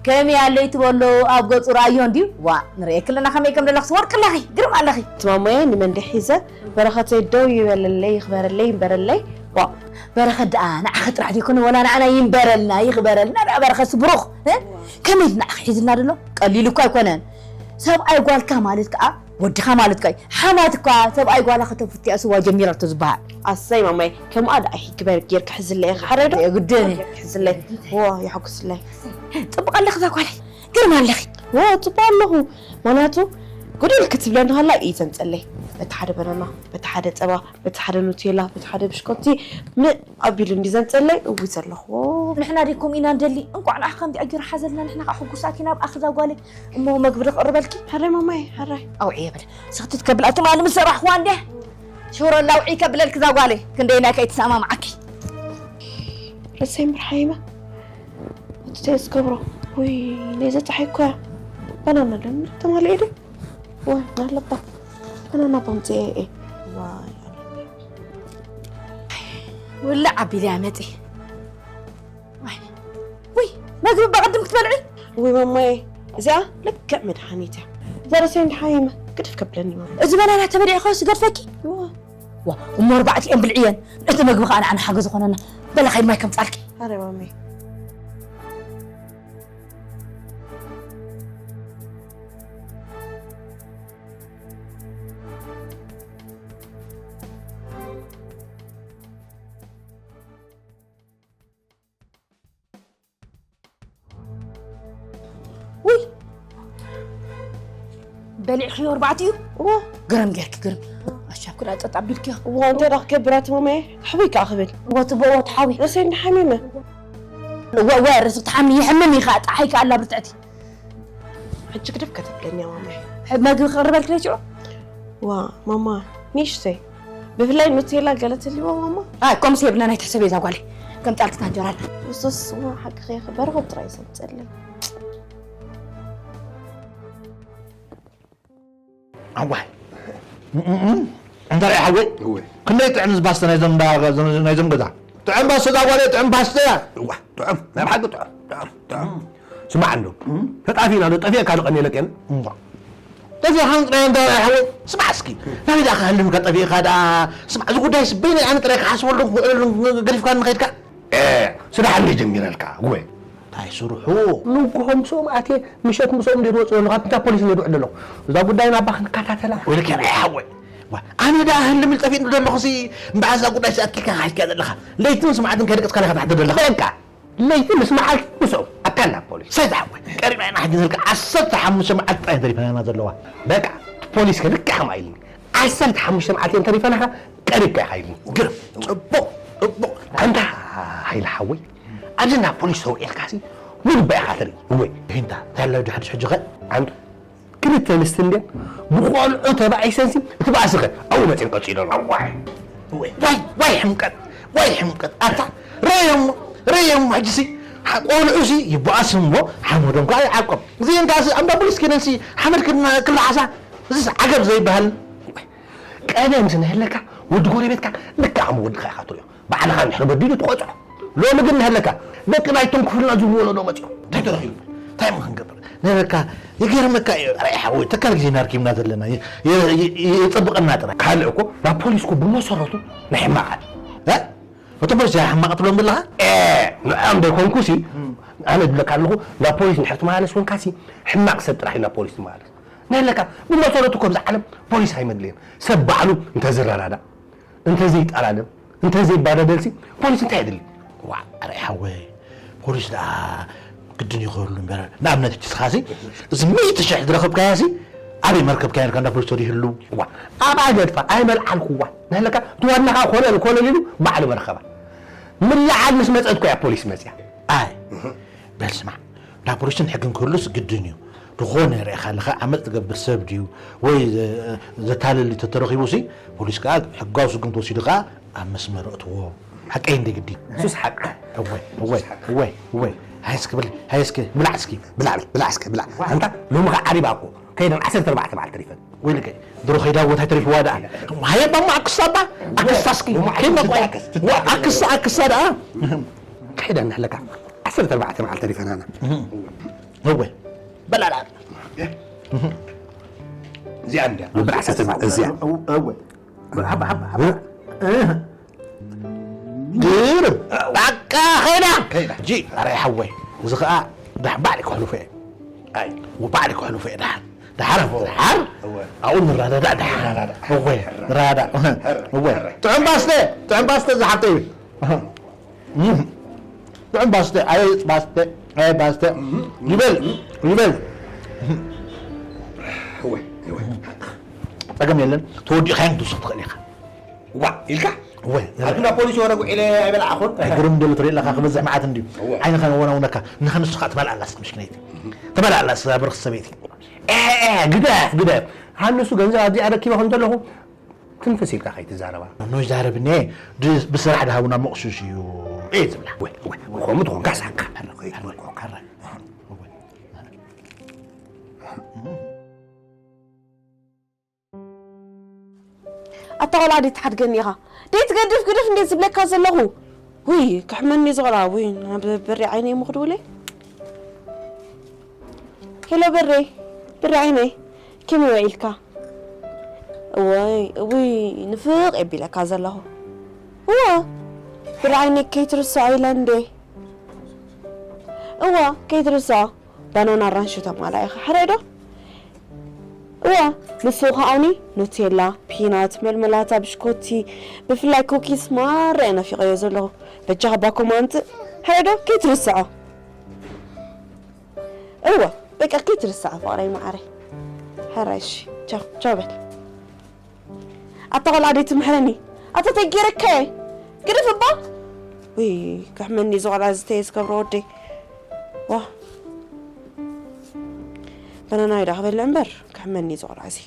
ከመይ ኣለይ ትበሎ ኣብ ገጹ ረኣዮ እንድዩ። ዋእ ንርእየኪ ኣለና ከመይ ከም ደለኽስ ወርቂ ኣለኺ ግርም ኣለኺ። ትማሞየ ንመንዲ ሒዘ በረኸተይ ደው ይበለለይ ይኽበረለይ ይንበረለይ። ዋእ በረኸት ደኣ ንዓኺ ጥራሕ ዘይኮነ ወላ ንዓና ይንበረልና ይኽበረልና ደኣ በረኸትስ ብሩኽ። ከመይ ኢሉ ንዓኺ ሒዝልና ደሎ ቀሊል እኳ ኣይኮነን። ሰብኣይ ጓልካ ማለት ከኣ ወድኻ ማለት ከኣ ሓማት እኳ ሰብኣይ ጓላ ከተፍትያ ስዋ ጀሚራቶ ዝበሃል። ኣሰይ ማማይ ከምኣ ደኣ ይግበር ጌርካ ሕዝለይ ኢኻ ሓረዶ የግድን እዩ። ሕዝለይ ዎ የሐጉስለይ ጽቡቕ ኣለኺ እዛ ጓለይ ግርም ኣለኺ ዎ ጽቡቕ ኣለኹ ማናቱ ጉድል ክትብለኒ ከላ እዩ ዘምጸለይ በቲ ሓደ በናና በቲ ሓደ ጸባ በቲ ሓደ ኑቴላ በቲ ሓደ ብሽኮቲ ን ኣቢሉ እንዲ ዘምጸለይ እዊ ዘለኹዎ ንሕና ደይ ከምኡ ኢና ንደሊ እንቋዕ ንዓኻ ከምዚኣ ጌሩ ሓዘልና ንሕና ከዓ ሕጉሳት ኢና ብኣኺ እዛ ጓለይ እሞ መግቢ ዶ ክቕርበልኪ? ሕራይ ማማይ፣ ሕራይ። ኣውዕየ በለ። ስኽትት ከብላ ትማሊ ምስ ሰራሕኽዋ እንድያ። ሽሮ ኣላውዒ ከብለልኪ እዛ ጓለይ። ክንደየናይ ከይትሰማምዓኪ። ርእሰይ ምርሓይመ። እቲ ተየ ዝገብሮ። ውይ፣ ነይዘ ፀሓይ እኮ እያ። ባናና ዶ ተማሊኡ ዶ? ዋይ፣ ኣለባ። ባናና ቦምፅኤ እየ። ዋይ፣ ውልዕ ኣቢለያ መፂ። ውይ መግቢ እባ ቅድም ክትበልዒ። ውይ ማማየ እዚኣ ልክዕ መድሓኒት እያ። እዛ ርእሰይ እንድሓሚመ ግድፍ ከብለኒ ማማ። እዚ በናና ተበሊዕኺ ኸ ዝገድፈኪ? እዋ። ዋ እሞ ኣርባዕቲኤን ብልዕየን ነቲ መግቢ ኸዓ ንዓና ሓገዝ ኾነና። በላ ኸይድ ማይ ከምፃልኪ። ኣረ ማማየ። ውይ በሊዕክዮ ኣርባዕቲኡ እዎ ግርም ጌርኪ ግርም ኣሻብ ክዳ ጠጥ ኣቢልክዮ እዎ እንታይ ዳ ክገብር ኣቲ ማማየ ተሕውይ ከዓ ክብል እዎ ትቦ እዎ ተሓዊ ርእሰይ እንዳሓሚመ እዎ እዎ ርእሲ ትሓሚ ይሕምም እዩ ከዓ ፀሓይ ከዓ ኣላ ብርትዕቲ ሕጂ ግድፍ ከተብለኒ እያ ማማየ መግቢ ክቕርበልኪ ዶ ይስዑ ዋ ማማ ኒሽተይ ብፍላይ ኑቴላ ገለ ትልዎ ማማ ኣይ ከምስ የብልና ናይ ትሕሰብ እዛ ጓለይ ከም ጣልክታ እንጀራ ኣላ እሱስ እሞ ሓቅኺ ኢኺ በረኸት ጥራይ ዘምፀለይ ኣዋይ እንታይ ሓወይ ክንደይ ጥዕም ዝባስተ ናይዞም ናይዞም ገዛ ጥዕም ባስተ ዛ ጓለይ ጥዕም ባስተ እያ እዋ ጥዕም ናይ ብሓቂ ጥዕም ጥዕም ጥዕም ስማዕ እንዶ ተጣፊእና ዶ ጠፊእካ ዶ ቀኒለቀን ጠፊእካ ጥራይ እንታይ ሓወይ ስማዕ እስኪ ናበይ ደኣ ክሃልምካ ጠፊእካ ደኣ ስማዕ እዚ ጉዳይ ስበይነይ ኣነ ጥራይ ክሓስበሉ ገዲፍካ ንኸይድካ ስራሕ እንደ ጀሚረልካ ጉበይ እንታይ ስርሑ ንግሆ ምስኦም ኣትየ ምሸት ምስኦም እንደ ዝወፅኡ ኣለኹ ኣብታ ፖሊስ እንደ ዝውዕል ኣለኹ እዛ ጉዳይ ናባ ክንከታተላ ወይልካ ናይ ሓወይ ኣነ ደኣ ህልም ጠፊእኒ ዘለኹ ሲ እምበኣር እዛ ጉዳይ ኣኪልካ ካሒድካ ዘለኻ ለይትን ስማዕትን ከይደቀስካ ኢኻ ትሓድር ዘለኻ በቃ ለይቲ ምስ መዓልቲ ምስኦም ኣካልና ፖሊስ ሰይድ ሓወይ ቀሪብና ኢና ሕጂ ንርካ ዓሰርተ ሓሙሽተ መዓልቲ ጥራይ ተሪፈናና ዘለዋ በቃ ፖሊስ ከ ልክዕ ከምኣ ኢልኒ ዓሰርተ ሓሙሽተ መዓልቲ እዮም ተሪፈናኻ ቀሪብካ ኢኻ ኢልኒ ግርም ፅቡቕ ፅቡቕ ኣንታ ሃይለ ሓወይ ኣብዚ እንዳ ፖሊስ ተውዒልካሲ ሙሉእ ባይኻ ትርኢ እወይ ሂንታ እንታይ ኣሎ ድሕድሽ ሕጂ ኸ ኣንቱ ክልተ ኣንስቲ እንድየን ብቆልዑ ተባኢሰንሲ እቲ ባእሲ ኸ ኣብኡ መፅየን ቀፂለሉ ዋይ ዋይ ዋይ ሕምቀት ዋይ ሕምቀት ኣታ ረየሞ ረየሞ ሕጂሲ ቆልዑሲ ይበኣስ እሞ ሓመዶም ከዓ ይዓቆብ እዚ እንታሲ ኣንዳ ፖሊስ ኪደንሲ ሓመድ ክልዓሳ እዚስ ዓገብ ዘይበሃል ቀደም ዝንህለካ ወዲ ጎረቤትካ ልክዕ ከም ወድኻ ኢኻ ትሪኦ። ባዕልኻ እንድሕር በዲሉ ትቆፅዖ። ሎሚ ግን ንህለካ ደቂ ናይቶም ክፍልና ዝብሉ ወለዶ መፂኦም። እንታይ ተረኺቡ? እንታይ እሞ ክንገብር? ንህለካ ይገርመካ እዩ። ኣረ ሓወይ ተካል ግዜና ረኪብና ዘለና የፀብቐና ጥራይ። ካልእ እኮ ናብ ፖሊስ እኮ ብመሰረቱ ናይ ሕማቕ ኣለ። እ? እቶም ፖሊስ ሕማቕ ትብሎም ዘለኻ? ኤ ንዕኦም ዘይኮንኩሲ ኣነ ዝብለካ ኣለኹ ናብ ፖሊስ እንድሕር ትመላለስ ኮንካሲ ሕማቕ ሰብ ጥራሕ እዩ ናብ ፖሊስ ትመላለስ። ንህለካ ብመሰረቱ እኮ ኣብዚ ዓለም ፖሊስ ኣይመድለየን። ሰብ ባዕሉ እንተዝረዳዳእ እንተዘይጠላለም እንተዘይባዳደልሲ ፖሊስ እንታይ የድሊ? ዋ ኣረ ሓወይ፣ ፖሊስ ደኣ ግድን ይኸሉ እምበር፣ ንኣብነት ሕጂ ስኻሲ እዚ ሚእቲ ሽሕ ዝረኸብካያሲ ኣበይ መርከብካያ ነርካ እንዳ ፖሊስ ተሪህሉ? ዋ ኣብኣ ገድፋ ኣይመልዓልኩዋ። ናህለካ ትዋናኻ ኮለል ኮለል ኢሉ ባዕሉ መርከባ። ምልዓል ምስ መጸት ኮያ ፖሊስ መጽያ። ኣይ በል ስማዕ፣ እንዳ ፖሊስን ሕግን ክህሉስ ግድን እዩ። ዝኾነ ርኢኻ ኣለኻ ዓመፅ ትገብር ሰብ ድዩ ወይ ዘ- ዘታልል ተተረኺቡ ሲ ፖሊስ ከዓ ሕጋዊ ስጉምቲ ወሲዱ ከዓ ኣብ መስመር እትዎ። ሓቀይ እንደ ግዲ። ንሱስ ሓቂ። እወይ እወይ እወይ እወይ። ሃይስክ ብል ሃይስክ ብላዕ እስኪ። ብላዕ ብል ብላዕ እስኪ ብላዕ። ኣንታ ሎሚ ከዓ ዓሪባ እኮ ከይደን ዓሰርተ ኣርባዕተ መዓልቲ ተሪፈን። ወይ ልቀ ድሮ ከይዳ ቦታ ተሪፍዋ ደኣ። ሃየባማ ኣክሳባ ኣክሳስኪ። ሎሚ ከይማ ቆይ ትታከስ፣ ትታከስ። ኣክሳ ኣክሳ ደኣ። ከይዳ ንሕለካ ዓሰርተ ኣርባዕተ መዓልቲ ተሪፈናና። እወ በላላ። እዚኣ እንድያ። ብዓሰርተ መዓልቲ እዚኣ። እወ። ግርም። በቃ ኸይዳ። ከይዳ። ጂ ኣረ ሓወይ፣ እዚ ኸኣ ዳሕ ባዕሊ ክሕልፎ እየ። ኣይ። ወባዕሊ ክሕልፎ እየ ዳሕ። ዳሓር ኣቦ ዳሓር። እወ። ኣብኡ ንረዳዳእ ዳሓር። ንረዳዳእ። እወ። ንረዳዳእ። እወ። ጥዑም ባስተ፣ ጥዑም ባስተ ዝሓፍተይ። እህ። ጥዑም ባስተ፣ ኣየ ባስተ፣ ኣየ ባስተ። ይበል፣ ይበል። እወ፣ እወ። ጸገም የለን፣ ተወዲእካዮም ክትውስኽ ትኽእል ኢኻ። ዋ፣ ኢልካ? እወ። ኣብ እንዳ ፖሊስ ወረ ጉዒለ ኣይበላዕኹን። ኣይ ግርም ደሎ ትርኢ ኣለኻ፣ ክበዝሕ መዓት እንድዩ። እወ። ዓይንኻ ወናውነካ፣ ንኻ ንስኻ ትበልዓላስ ምሽክነይቲ። ትበልዓላስ ብርኽ ሰበይቲ። ኤ፣ ኤ፣ ግደፍ፣ ግደፍ። ሃንሱ ገንዘብ ኣብዚኣ ረኪበ ከም ዘለኹ፣ ትንፍስ ኢልካ ከይትዛረባ። ኖ ይዛረብ እኔ፣ ድ- ብስራሕ ድሃቡና መቕሱሽ እዩ እየ ዝብላ። ወይ፣ ወይ፣ ከምኡ ትኾንካ ሳካ። ኣረ፣ ኣረ፣ ኣረ። ኣታ ቆልዓ ደይ ትሓድገኒ ኢኻ? ደይ ትገድፍ ግድፍ እንዴ ዝብለካ ዘለኹ? ውይ፣ ክሕመኒ ዝቕላ፣ ውይ፣ ናብ በሪ ዓይነይ ምኽድውለይ። ሄሎ በረይ፣ በሪ ዓይነይ፣ ከመይ ውዒልካ? እዋይ፣ እውይ፣ ንፍቕ የቢለካ ዘለኹ። እዋ፣ በሪ ዓይነይ ከይትርስዖ ኢለ እንዴ። እዋ፣ ከይትርስዖ፣ ባናና ኣራንሺ ተማልኣ ኢኻ፣ ሕራይ ዶ? እዋ፣ ንሱ ኸኣኒ ኑቴላ፣ ፒናት፣ መልመላታ፣ ብሽኮቲ፣ ብፍላይ ኩኪስ ማራ እየ ናፊቐዮ ዘለኹ። በጃኻ ባኮ ማምጽእ፣ ሕራይ ዶ? ከይትርስዖ። እወ፣ በቃ ከይትርስዓ ፍቕረይ መዓረይ። ሕራይ እሺ፣ ቻው ቻው በል። ኣታ ቆልዓ ደይ ትምሕረኒ። ኣታ ተጌረካየ። ግደፍ እባ። ውይ፣ ክሕመኒ እዚ ቆልዓ ዝተየ ዝገብሮ ወደይ። ዋ። በናና ይዳ ክበልዕ እምበር፣ ክሕመኒ እዚ ቆልዓ እዚ።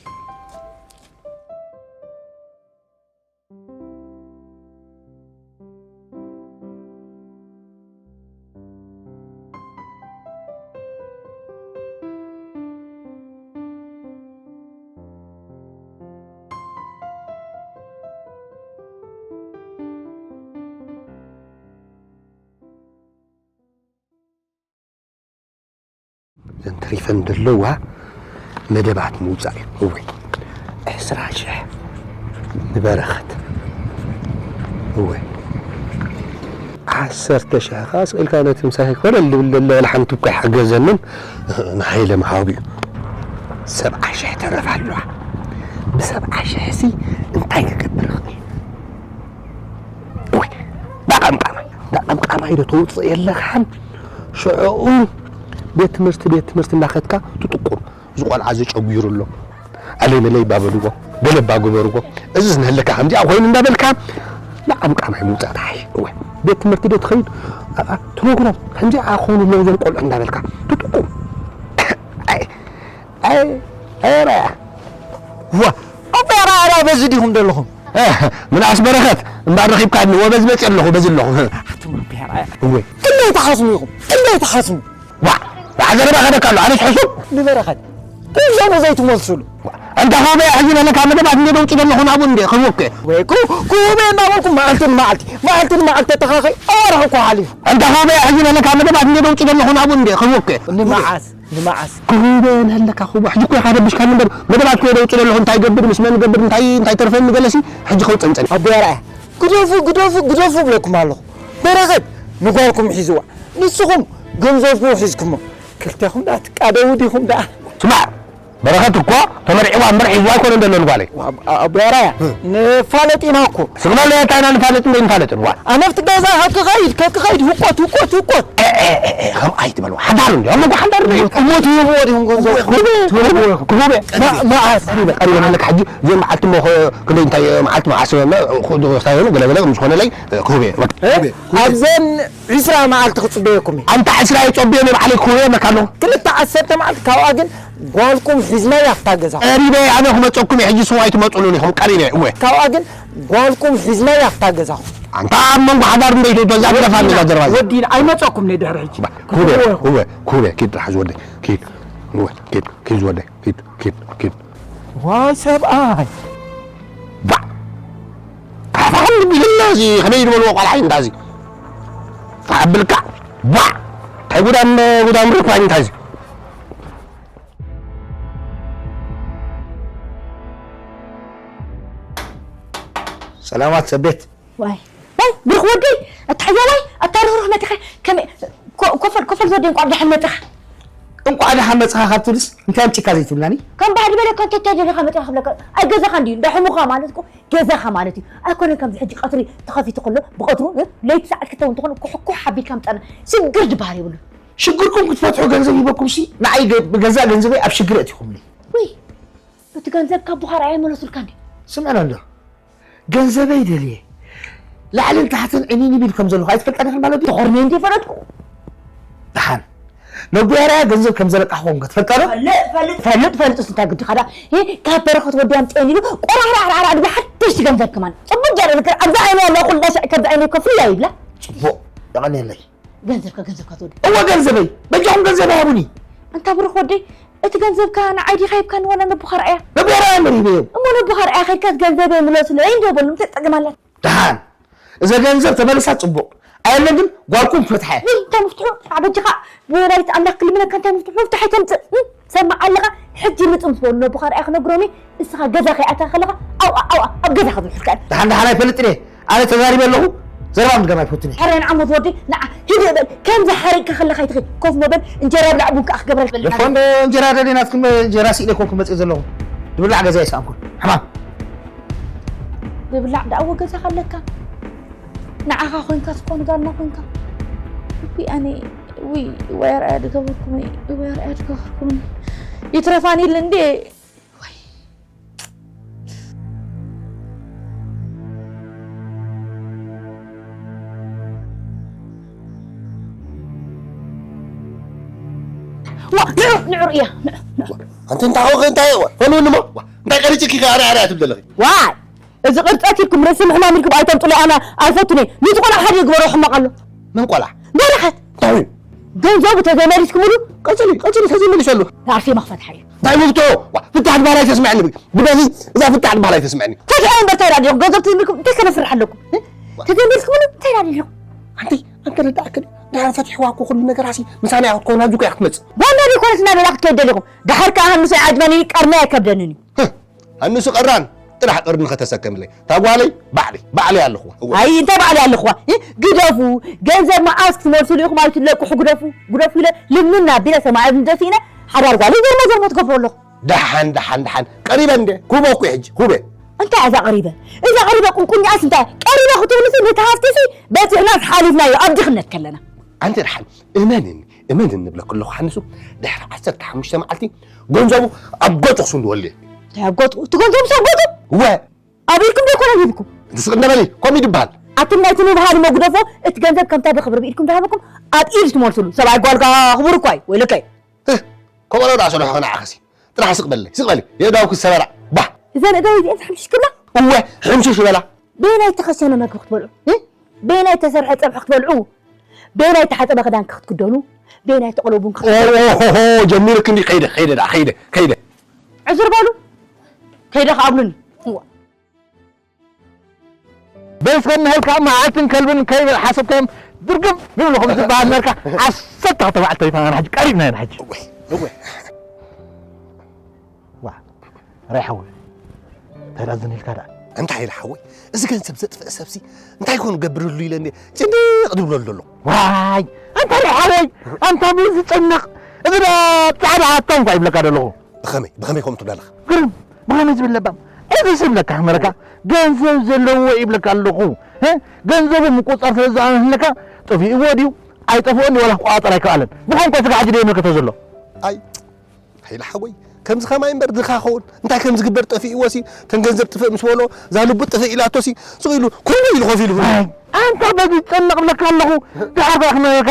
እዘን ተሪፈን ዘለዋ መደባት ምውፃእ እዩ። እወ፣ ዕስራ ሽሕ ንበረኸት። እወ፣ ዓሰርተ ሽሕ ከዓ ስቕ ኢልካ ነቲ ምሳይ ኮለል ዝብል ዘሎ ወላ ሓንቲ እኳ ኣይሓገዘንን። ንሃይለ ምሃቡ እዩ። ሰብዓ ሽሕ ተረፍ ኣለዋ። ብሰብዓ ሽሕ ሲ እንታይ ክገብር ይኽእል? ወይ፣ ዳቐምቃማይ፣ ዳቐምቃማይ ዶ ተውፅእ የለኻን? ሽዕኡ ቤት ትምህርቲ፣ ቤት ትምህርቲ እናኸድካ ትጥቁም። እዚ ቆልዓ እዚ ጨጒሩ ኣሎ። ኣለይ መለይ እባ በልዎ፣ ገለ እባ ግበርዎ። እዚስ ንህልካ ከምዚኣ ኮይኑ እንዳበልካ፣ ዳቐምቃማይ ምውፃእ ተሓሽ። እወ፣ ቤት ትምህርቲ ዶ ትኸይድ? ኣ፣ ኣ፣ ትነግሮም፣ ከምዚኣ ክኾኑ ኣለዎ እዞም ቆልዑ እንዳበልካ ትጥቁም። ኣይ፣ ኣይ፣ ኣይ፣ ራያ። ዋ፣ ኣቦይ ራያ፣ ራያ፣ በዚ ዲኹም ዘለኹም? እ፣ ምንኣስ በረኸት፣ እምበኣር ረኺብካኒ፣ ወ፣ በዚ መፅእ ኣለኹ፣ በዚ ኣለኹ። ኣቱም ኣቦይ ራያ። እወ። ክንደይ ትሓስሙ ኢኹም? ክንደይ ትሓስሙ? ዋ፣ ዋ፣ ዘረባ ከደካ ኣሎ፣ ኣነስ ሕሱም። ንበረኸት፣ ገንዘቡ ዘይትመልሱሉ። ኣንታ ኹበያ፣ ሕጂ በለካ መደባት እንደ ደውፅእ ዘለኹ ናብኡ እንደ ክህቦ እኮ። ወይ፣ ኩ-፣ ኩበያ እናበልኩም መዓልቲ ንመዓልቲ፣ መዓልቲ ንመዓልቲ ተተኻኸይ፣ ኣዋርሕ እኮ ሓሊፉ። ኣንታ ኹበያ፣ ሕጂ በለካ መደባት እንደ ደውፅእ ዘለኹ ናብኡ እንደ ክህቦ እኮ። ንመዓስ? ንመዓስ? ክህበ ነለካ ክህቦ። ሕጂ እኮ ኢኻ ረቢሽካኒ እምበር፣ መደባት እኮ የደውፅእ ዘለኹ፣ እንታይ ይገብር፣ ምስ መን ይገብር፣ እንታይ፣ እንታይ ተርፈኒ ገለሲ፣ ሕጂ ከውፀን ፀኒ። ኣቦይ ኣርኣያ፣ ግደፉ፣ ግደፉ፣ ግደፉ እብለኩም ኣለኹ። በረኸት ንጓልኩም ሒዝዋ። ንስኹም ገንዘብኩም ሒዝኩሞ። ክልቴኹም ደኣ ትቃደዉ ዲኹም ደኣ? ስማዕ፣ በረኸት እኮ ተመርዒዋ እምበር ሒዝዋ ኣይኮነን ዘሎ ንጓለይ። ኣቦ ያራያ፣ ንፋለጥ ኢና እኮ። ስቕ በል፣ እንታይ ኢና ንፋለጥ እንደ ንፋለጥን? ዋ። ኣነ ኣብቲ ገዛ ከክኸይድ፣ ከክኸይድ፣ ህቆት፣ ህቆት፣ ህቆት። ኤ፣ ኤ፣ ኤ፣ ኤ፣ ከምኡ ኣይትበልዎ። ሓዳር እንዲ፣ ኣብ መንጎ ሓዳር እንዲ። እሞ ትህብዎ ዲኹም ገንዘብ? ክሁበ፣ ክሁበ፣ ክሁበ። ማ-፣ መዓስ? ቀሪበ፣ ቀሪበ ኣለካ ሕጂ። እዞም መዓልቲ እሞ ኸ-፣ ክንደይ እንታይ መዓልቲ መዓስ መ-፣ ኹ-፣ ዶ-፣ እንታይ ሆነ? ገለ፣ ገለ ምስ ኾነለይ፣ ክሁበ። እ? ክሁበ። ኣብዘን ዒስራ መዓልቲ ክጽበየኩም እየ። ኣንታ ዒስራ የጸብዮ፣ እኔ ባዕለይ ክህቦ ኣለካ ኣለኹ። ክልተ ዓሰርተ መዓልቲ ካብኣ ግን ጓልኩም ሒዝናያ ኣብታ ገዛኹም። ቀሪበ ኣነ ክመጸኩም እየ፣ ሕጂ ስዋ ኣይትመጹሉን ኢኹም፣ ቀሪበ፣ እወ። ካብኣ ግን ጓልኩም ሒዝናያ ኣብታ ገዛኹም። ኣንታ ኣብ መንጎ ሓዳር እንደ ኢትወዶ እዛ ግደፋ ነዛ ጀርባ እዛ። ወዲና ኣይመጸኩም ነይ ድሕሪ ሕጂ። ባ፣ ክሁበ፣ ክሁበ፣ ክሁበ፣ ኪድ ጥራሕ ዝወደይ፣ ኪድ፣ እወ፣ ኪድ፣ ኪድ ዝወደይ፣ ኪድ፣ ኪድ፣ ኪድ። ዋይ ሰብኣይ። ባ፣ ኣፋሕም ቢልና እዚ ከመይ ዝበልዎ ቆልዓ እዩ እንታ እዚ። ኣብልካ፣ ባ፣ እንታይ ጉዳም፣ ጉዳም ርኳ እዩ እንታ እዚ። ሰላማት ሰቤት። ዋይ፣ ዋይ፣ ብሩኽ ወደይ፣ ኣታ ሓያዋይ፣ ኣታ ርህሩህ መቲኻ፣ ከመይ፣ ኮ-፣ ኮፈል፣ ኮፈል ዝወደይ፣ እንቋዕ ብደሓን መጻኻ። እንቋዕ ደሓን መጻኻ ካብ ትብልስ፣ እንታይ ኣምጺእካ ዘይትብላኒ? ከም ባህሊ በለካ፣ እንታይ፣ እንታይ ደሊኻ መጺኻ ክብለካ? ኣይ፣ ገዛኻ እንድዩ፣ እንዳ ሕሙኻ ማለት እኮ፣ ገዛኻ ማለት እዩ። ኣይኮነን ከምዚ ሕጂ ቀትሪ ተኸፊቱ ከሎ፣ ብቐትሩ፣ እ፣ ለይቲ ሰዓት ክልተ እውን እንተኾነ፣ ኩሕኩሕ ኣቢልካ ምጻና። ሽግር ዝበሃል የብሉን። ሽግርኩም ክትፈትሑ ገንዘብ ሂበኩምሲ፣ ንዓይ ገ-፣ ብገዛእ ገንዘበይ ኣብ ሽግር ኣእቲኹምኒ። ውይ፣ እቲ ገንዘብ ካብ ቡኻርያ ኣይመለሱልካ እንድዩ? ስምዕና እንዶ። ገንዘበይ ደልየ ላዕልን ታሕትን ዕኒን ቢል ከም ዘለኹ ኣይትፈልጣን ኢኽን ማለት ድዩ? ተኾርነ እንደ ፈለጥኩ። ደሓን። ነቦ ያራያ ገንዘብ ከም ዘለቃሕኹም ከ ትፈልጣ ዶ? ፈልጥ፣ ፈልጥ፣ ፈልጥ፣ ፈልጥ፣ እንታይ ግድኻ ደኣ? ሄ፣ ካብ በረኸት ወዲ ኣምጽኤን ኢሉ ቆራዕራዕራዕራዕ ድብል ሓደሽቲ ገንዘብ ከማን። ጽቡቅ ጌረ ዝክር፣ ኣብዛ ዓይኑ ያለ ኩሉ ዳሽ ከምዚ ዓይኑ ከፍሉ ይብላ። ጽቡቅ፣ የቐንየለይ። ገንዘብካ፣ ገንዘብካ ትወዲ። እወ ገንዘበይ፣ በጃኹም ገንዘብ ሃቡኒ። ኣንታ ብሩኽ ወደይ፣ እቲ ገንዘብካ ንዓይ ዲኻ ሂብካኒ ዋላ ነቦኻ ርኣያ? ነቦኻ ርኣያ እምበር ሂበዮም። እሞ ነቦኻ ርኣያ ከድካስ ገንዘበይ ምለሱለይ እንዶ በሉ፣ እንታይ ጸገም ኣላ? ደሓን፣ እዛ ገንዘብ ተመልሳ ጽቡቕ። ኣየለን ግን ጓልኩም ፍትሓ። ወይ እንታይ ምፍትሑ? ኣበጅኻ ብወላዲት ኣምላኽ ክልምነካ እንታይ ምፍትሑ? ምፍትሕ ኣይተምጽእ። እም፣ ሰማዕ ኣለኻ? ሕጂ ምጽእ ምስ በሉ ነቦኻ ርኣያ ክነግሮም እየ። እስኻ ገዛ ከይኣተኻ ከለኻ፣ ኣውኣ፣ ኣውኣ፣ ኣብ ገዛ ከብልሑልካ። ደሓን ደሓን ኣይፈልጥን እየ። ኣነ ተዛሪበ ኣለኹ። ዘረባ ምድጋም ኣይፈቱን እየ። ሕረ ንዓሞት ወዲ፣ ንዓ፣ ሂድ በል። ከምዚ ሓሪቕካ ከለኻ ኣይትኺድ። ኮፍ መበል፣ እንጀራ ብላዕ፣ ቡን ከኣ ክገብረልካ። ደፎ እንዶ እንጀራ ደልየ ናትኩም እንጀራ ስኢለ ኣይኮንኩን መጽእ ዘለኹ። ዝብላዕ ገዛ ኣይሰኣንኩን። ሕማም። ዝብላዕ ደኣ ኣዎ ገዛኻ ኣለካ። ንዓኻ ኮይንካ ዝኾነ ጋልና ኮይንካ። ውይ ኣነ፣ ውይ፣ ወይ ኣርኣያ ድገበርኩምኒ፣ ወይ ኣርኣያ ድገበርኩምኒ። ይትረፋኒ ኢለ እንዴ? ወይ። ዋ፣ ንዑ፣ ንዑ ርእያ፣ ንዑ፣ ንዑ። ኣንቲ እንታይ ኾንኺ፣ እንታይ፣ ዋ፣ ፈንውኒ እሞ፣ ዋ፣ እንታይ ቀሪጽኪ ከ ኣርኣያ፣ ኣርኣያ ትብሊ ዘለኺ? ዋይ፣ እዚ ቅርጸት ኢልኩም ርእሲ ምሕማም ኢልኩም ኣይተምጽሉ፣ ኣነ ኣይፈቱን እየ። ንዝኾነ ሓደ ይግበሮ ሕማቕ ኣሎ። መን ቆልዓ? በረኸት። እንታይ? ገንዘቡ ተዘይመሊስኩምሉ? ቀጽሊ፣ ቀጽሊ፣ ተዘይመሊሰሉ። ኣርሴማ ክፈትሓ እዩ። እንታይ ምፍትሑ? ዋ፣ ፍታሕ ድባል ኣይተስምዐኒ። ብበዚ፣ እዛ ፍታሕ ድባል ኣይተስምዐኒ። ፈትሐ እምበር እንታይ ደኣ ዲኹም? ገንዘብ ትዝምልኩም እንታይ ከነፍርሕ ኣለኩም? እ? ተዘይመሊስኩምሉ እንታይ ደኣ ዲኹም? ኣንቲ፣ ኣንቲ ርዳእክን፣ ድሓር ፈትሕዋ እኮ ኩሉ ነገር ኣሲ፣ ምሳና እያ ክትኮን፣ ኣብዚ እኮ እያ ክትመጽእ። ዋና ዘይኮነስ እናበላ ክትከይድ ደሊኹም። ድሓር ከኣ ሃንሶ ይዓጅበኒ፣ ቀርኒ ኣይከብደንን እዩ። ህህ፣ ኣንሱ ቀራን ጥራሕ ቅርኒ ከተሰከምለይ። እታ ጓለይ ባዕለይ፣ ባዕለይ ኣለኹዋ። እወ። ኣይ፣ እንታይ ባዕለይ ኣለኹዋ? እ፣ ግደፉ። ገንዘብ መዓስ ክትመልሱሉ ኢኹም ኣይትለቅሑ፣ ግደፉ፣ ግደፉ ኢለ ልምና ኣቢለ ሰማይ ኣብ ንደፊእነ ሓዳር ጓለይ ዘርሞ ዘርሞ ትገብሮ ኣለኹ። ደሓን፣ ደሓን፣ ደሓን። ቀሪበ እንደ፣ ኩቦ እኮ ሕጂ፣ ኩበ። እንታይ እዛ ቀሪበ? እዛ ቀሪበ ቁንቁኛስ እንታይ? ቀሪበ ክትብሉሲ ነቲ ሃፍቲሲ በጺሕናስ ሓሊፍናዮ ኣብ ድኽነት ከለና። ኣንቲ ደሓን፣ እመንኒ፣ እመን እንብለኪ ኣለኹ ሓንሱ፣ ድሕሪ ዓሰርተ ሓሙሽተ መዓልቲ ገንዘቡ ኣብ ገጹ ክስንድወሉ እየ። እንታይ ኣብ ገጹ? እቲ ገንዘቡስ ኣብ ገጹ? እወ። ኣብ ኢድኩም ዶ ኣይኮነን ሂብኩም? እቲ ስቕ እንደ በሊ፣ ከምኡ እዩ ዝበሃል። ኣቱም ናይቲ ምብሃል እሞ ግደፎ፣ እቲ ገንዘብ ከምታ ብኽብሪ ብኢድኩም ዝሃበኩም ኣብ ኢድ ትመልሱሉ። ሰብኣይ ጓልካ ክቡር እኳ እዩ፣ ወይለከይ። እህ፣ ከበሮ ደኣ ሰሪሖ ንዓኽሲ። ጥራሕ ስቕ በለይ፣ ስቕ በሊ። የእዳውኪ ሰበራ። ባህ። እዘን እደው እዚአን ሓምሽሽ ክብላ? እወ፣ ሕምሽሽ ይበላ። በየናይ እተኸሸነ መግቢ ክትበልዑ? እ? በየናይ እተሰርሐ ጸብሒ ክትበልዑ? በየናይ እተሓጸበ ክዳንኪ ክትክደኑ? በየናይ እተቆሎ ቡን ኦ፣ ክትሰትዩ? ኦ፣ ሆ፣ ሆ፣ ጀሚርክ እንዲ ከይደ፣ ከይደ ደኣ፣ ከይደ፣ ከይደ። ዕዙር በሉ። ከይደ ከኣብሉኒ። እዋ። በል እስከ እንሀልካ መዓልትን ከልብን ከይበል ሓሰብካዮም ድርግም ይብልኹም ዝበሃል ነርካ። ዓሰርተ ክልተ በዓል ተሪፋና ሕጂ ቀሪብና ኢና ሕጂ። እወ፣ እወ። ዋ፣ ራይ ሓወይ፣ እንታይ ደኣ ዝን ኢልካ ደኣ? እንታይ ኢለ ሓወይ? እዚ ገንዘብ ዘጥፍእ ሰብሲ እንታይ ኮን ገብርሉ ኢለ እንደ ጭንቕ ድብለሉ ኣለኹ። ዋይ፣ ኣንታ ራይ ሓወይ፣ ኣንታ ምን ዝጨንቕ? እዚ ደኣ ጻዕዳ ሃብታም እኳ ይብለካ ዘለኹ። ብኸመይ ብኸመይ ከምኡ ትብላ ኣለኻ? ግርም ብኸመይ ዝብል ለባም እዚ ዝብለካ ክመረካ ገንዘብ ዘለዎ ይብለካ ኣለኹ። ገንዘቡ ምቁፃር ስለ ዝኣመለካ ጠፊእዎ ድዩ ኣይጠፍኦን ድዩ ዋላ ክቆፃፀር ኣይከኣለን። ብኸምኳ ስጋ ሕጂ ደየመልከቶ ዘሎ። ኣይ ሓይለ ሓወይ ከምዚ ከማይ እምበር ድኻ ኸውን እንታይ ከም ዝግበር ጠፊእዎ ሲ ተን ገንዘብ ጥፍእ ምስ በሎ እዛ ልቡ ጥፍእ ኢላቶ ሲ ስቕ ኢሉ ኩርሙ ኢሉ ኮፍ ኢሉ ኣይ ኣንታ በዚ ዝጨነቕ ብለካ ኣለኹ። ድሓር ባ ክመረካ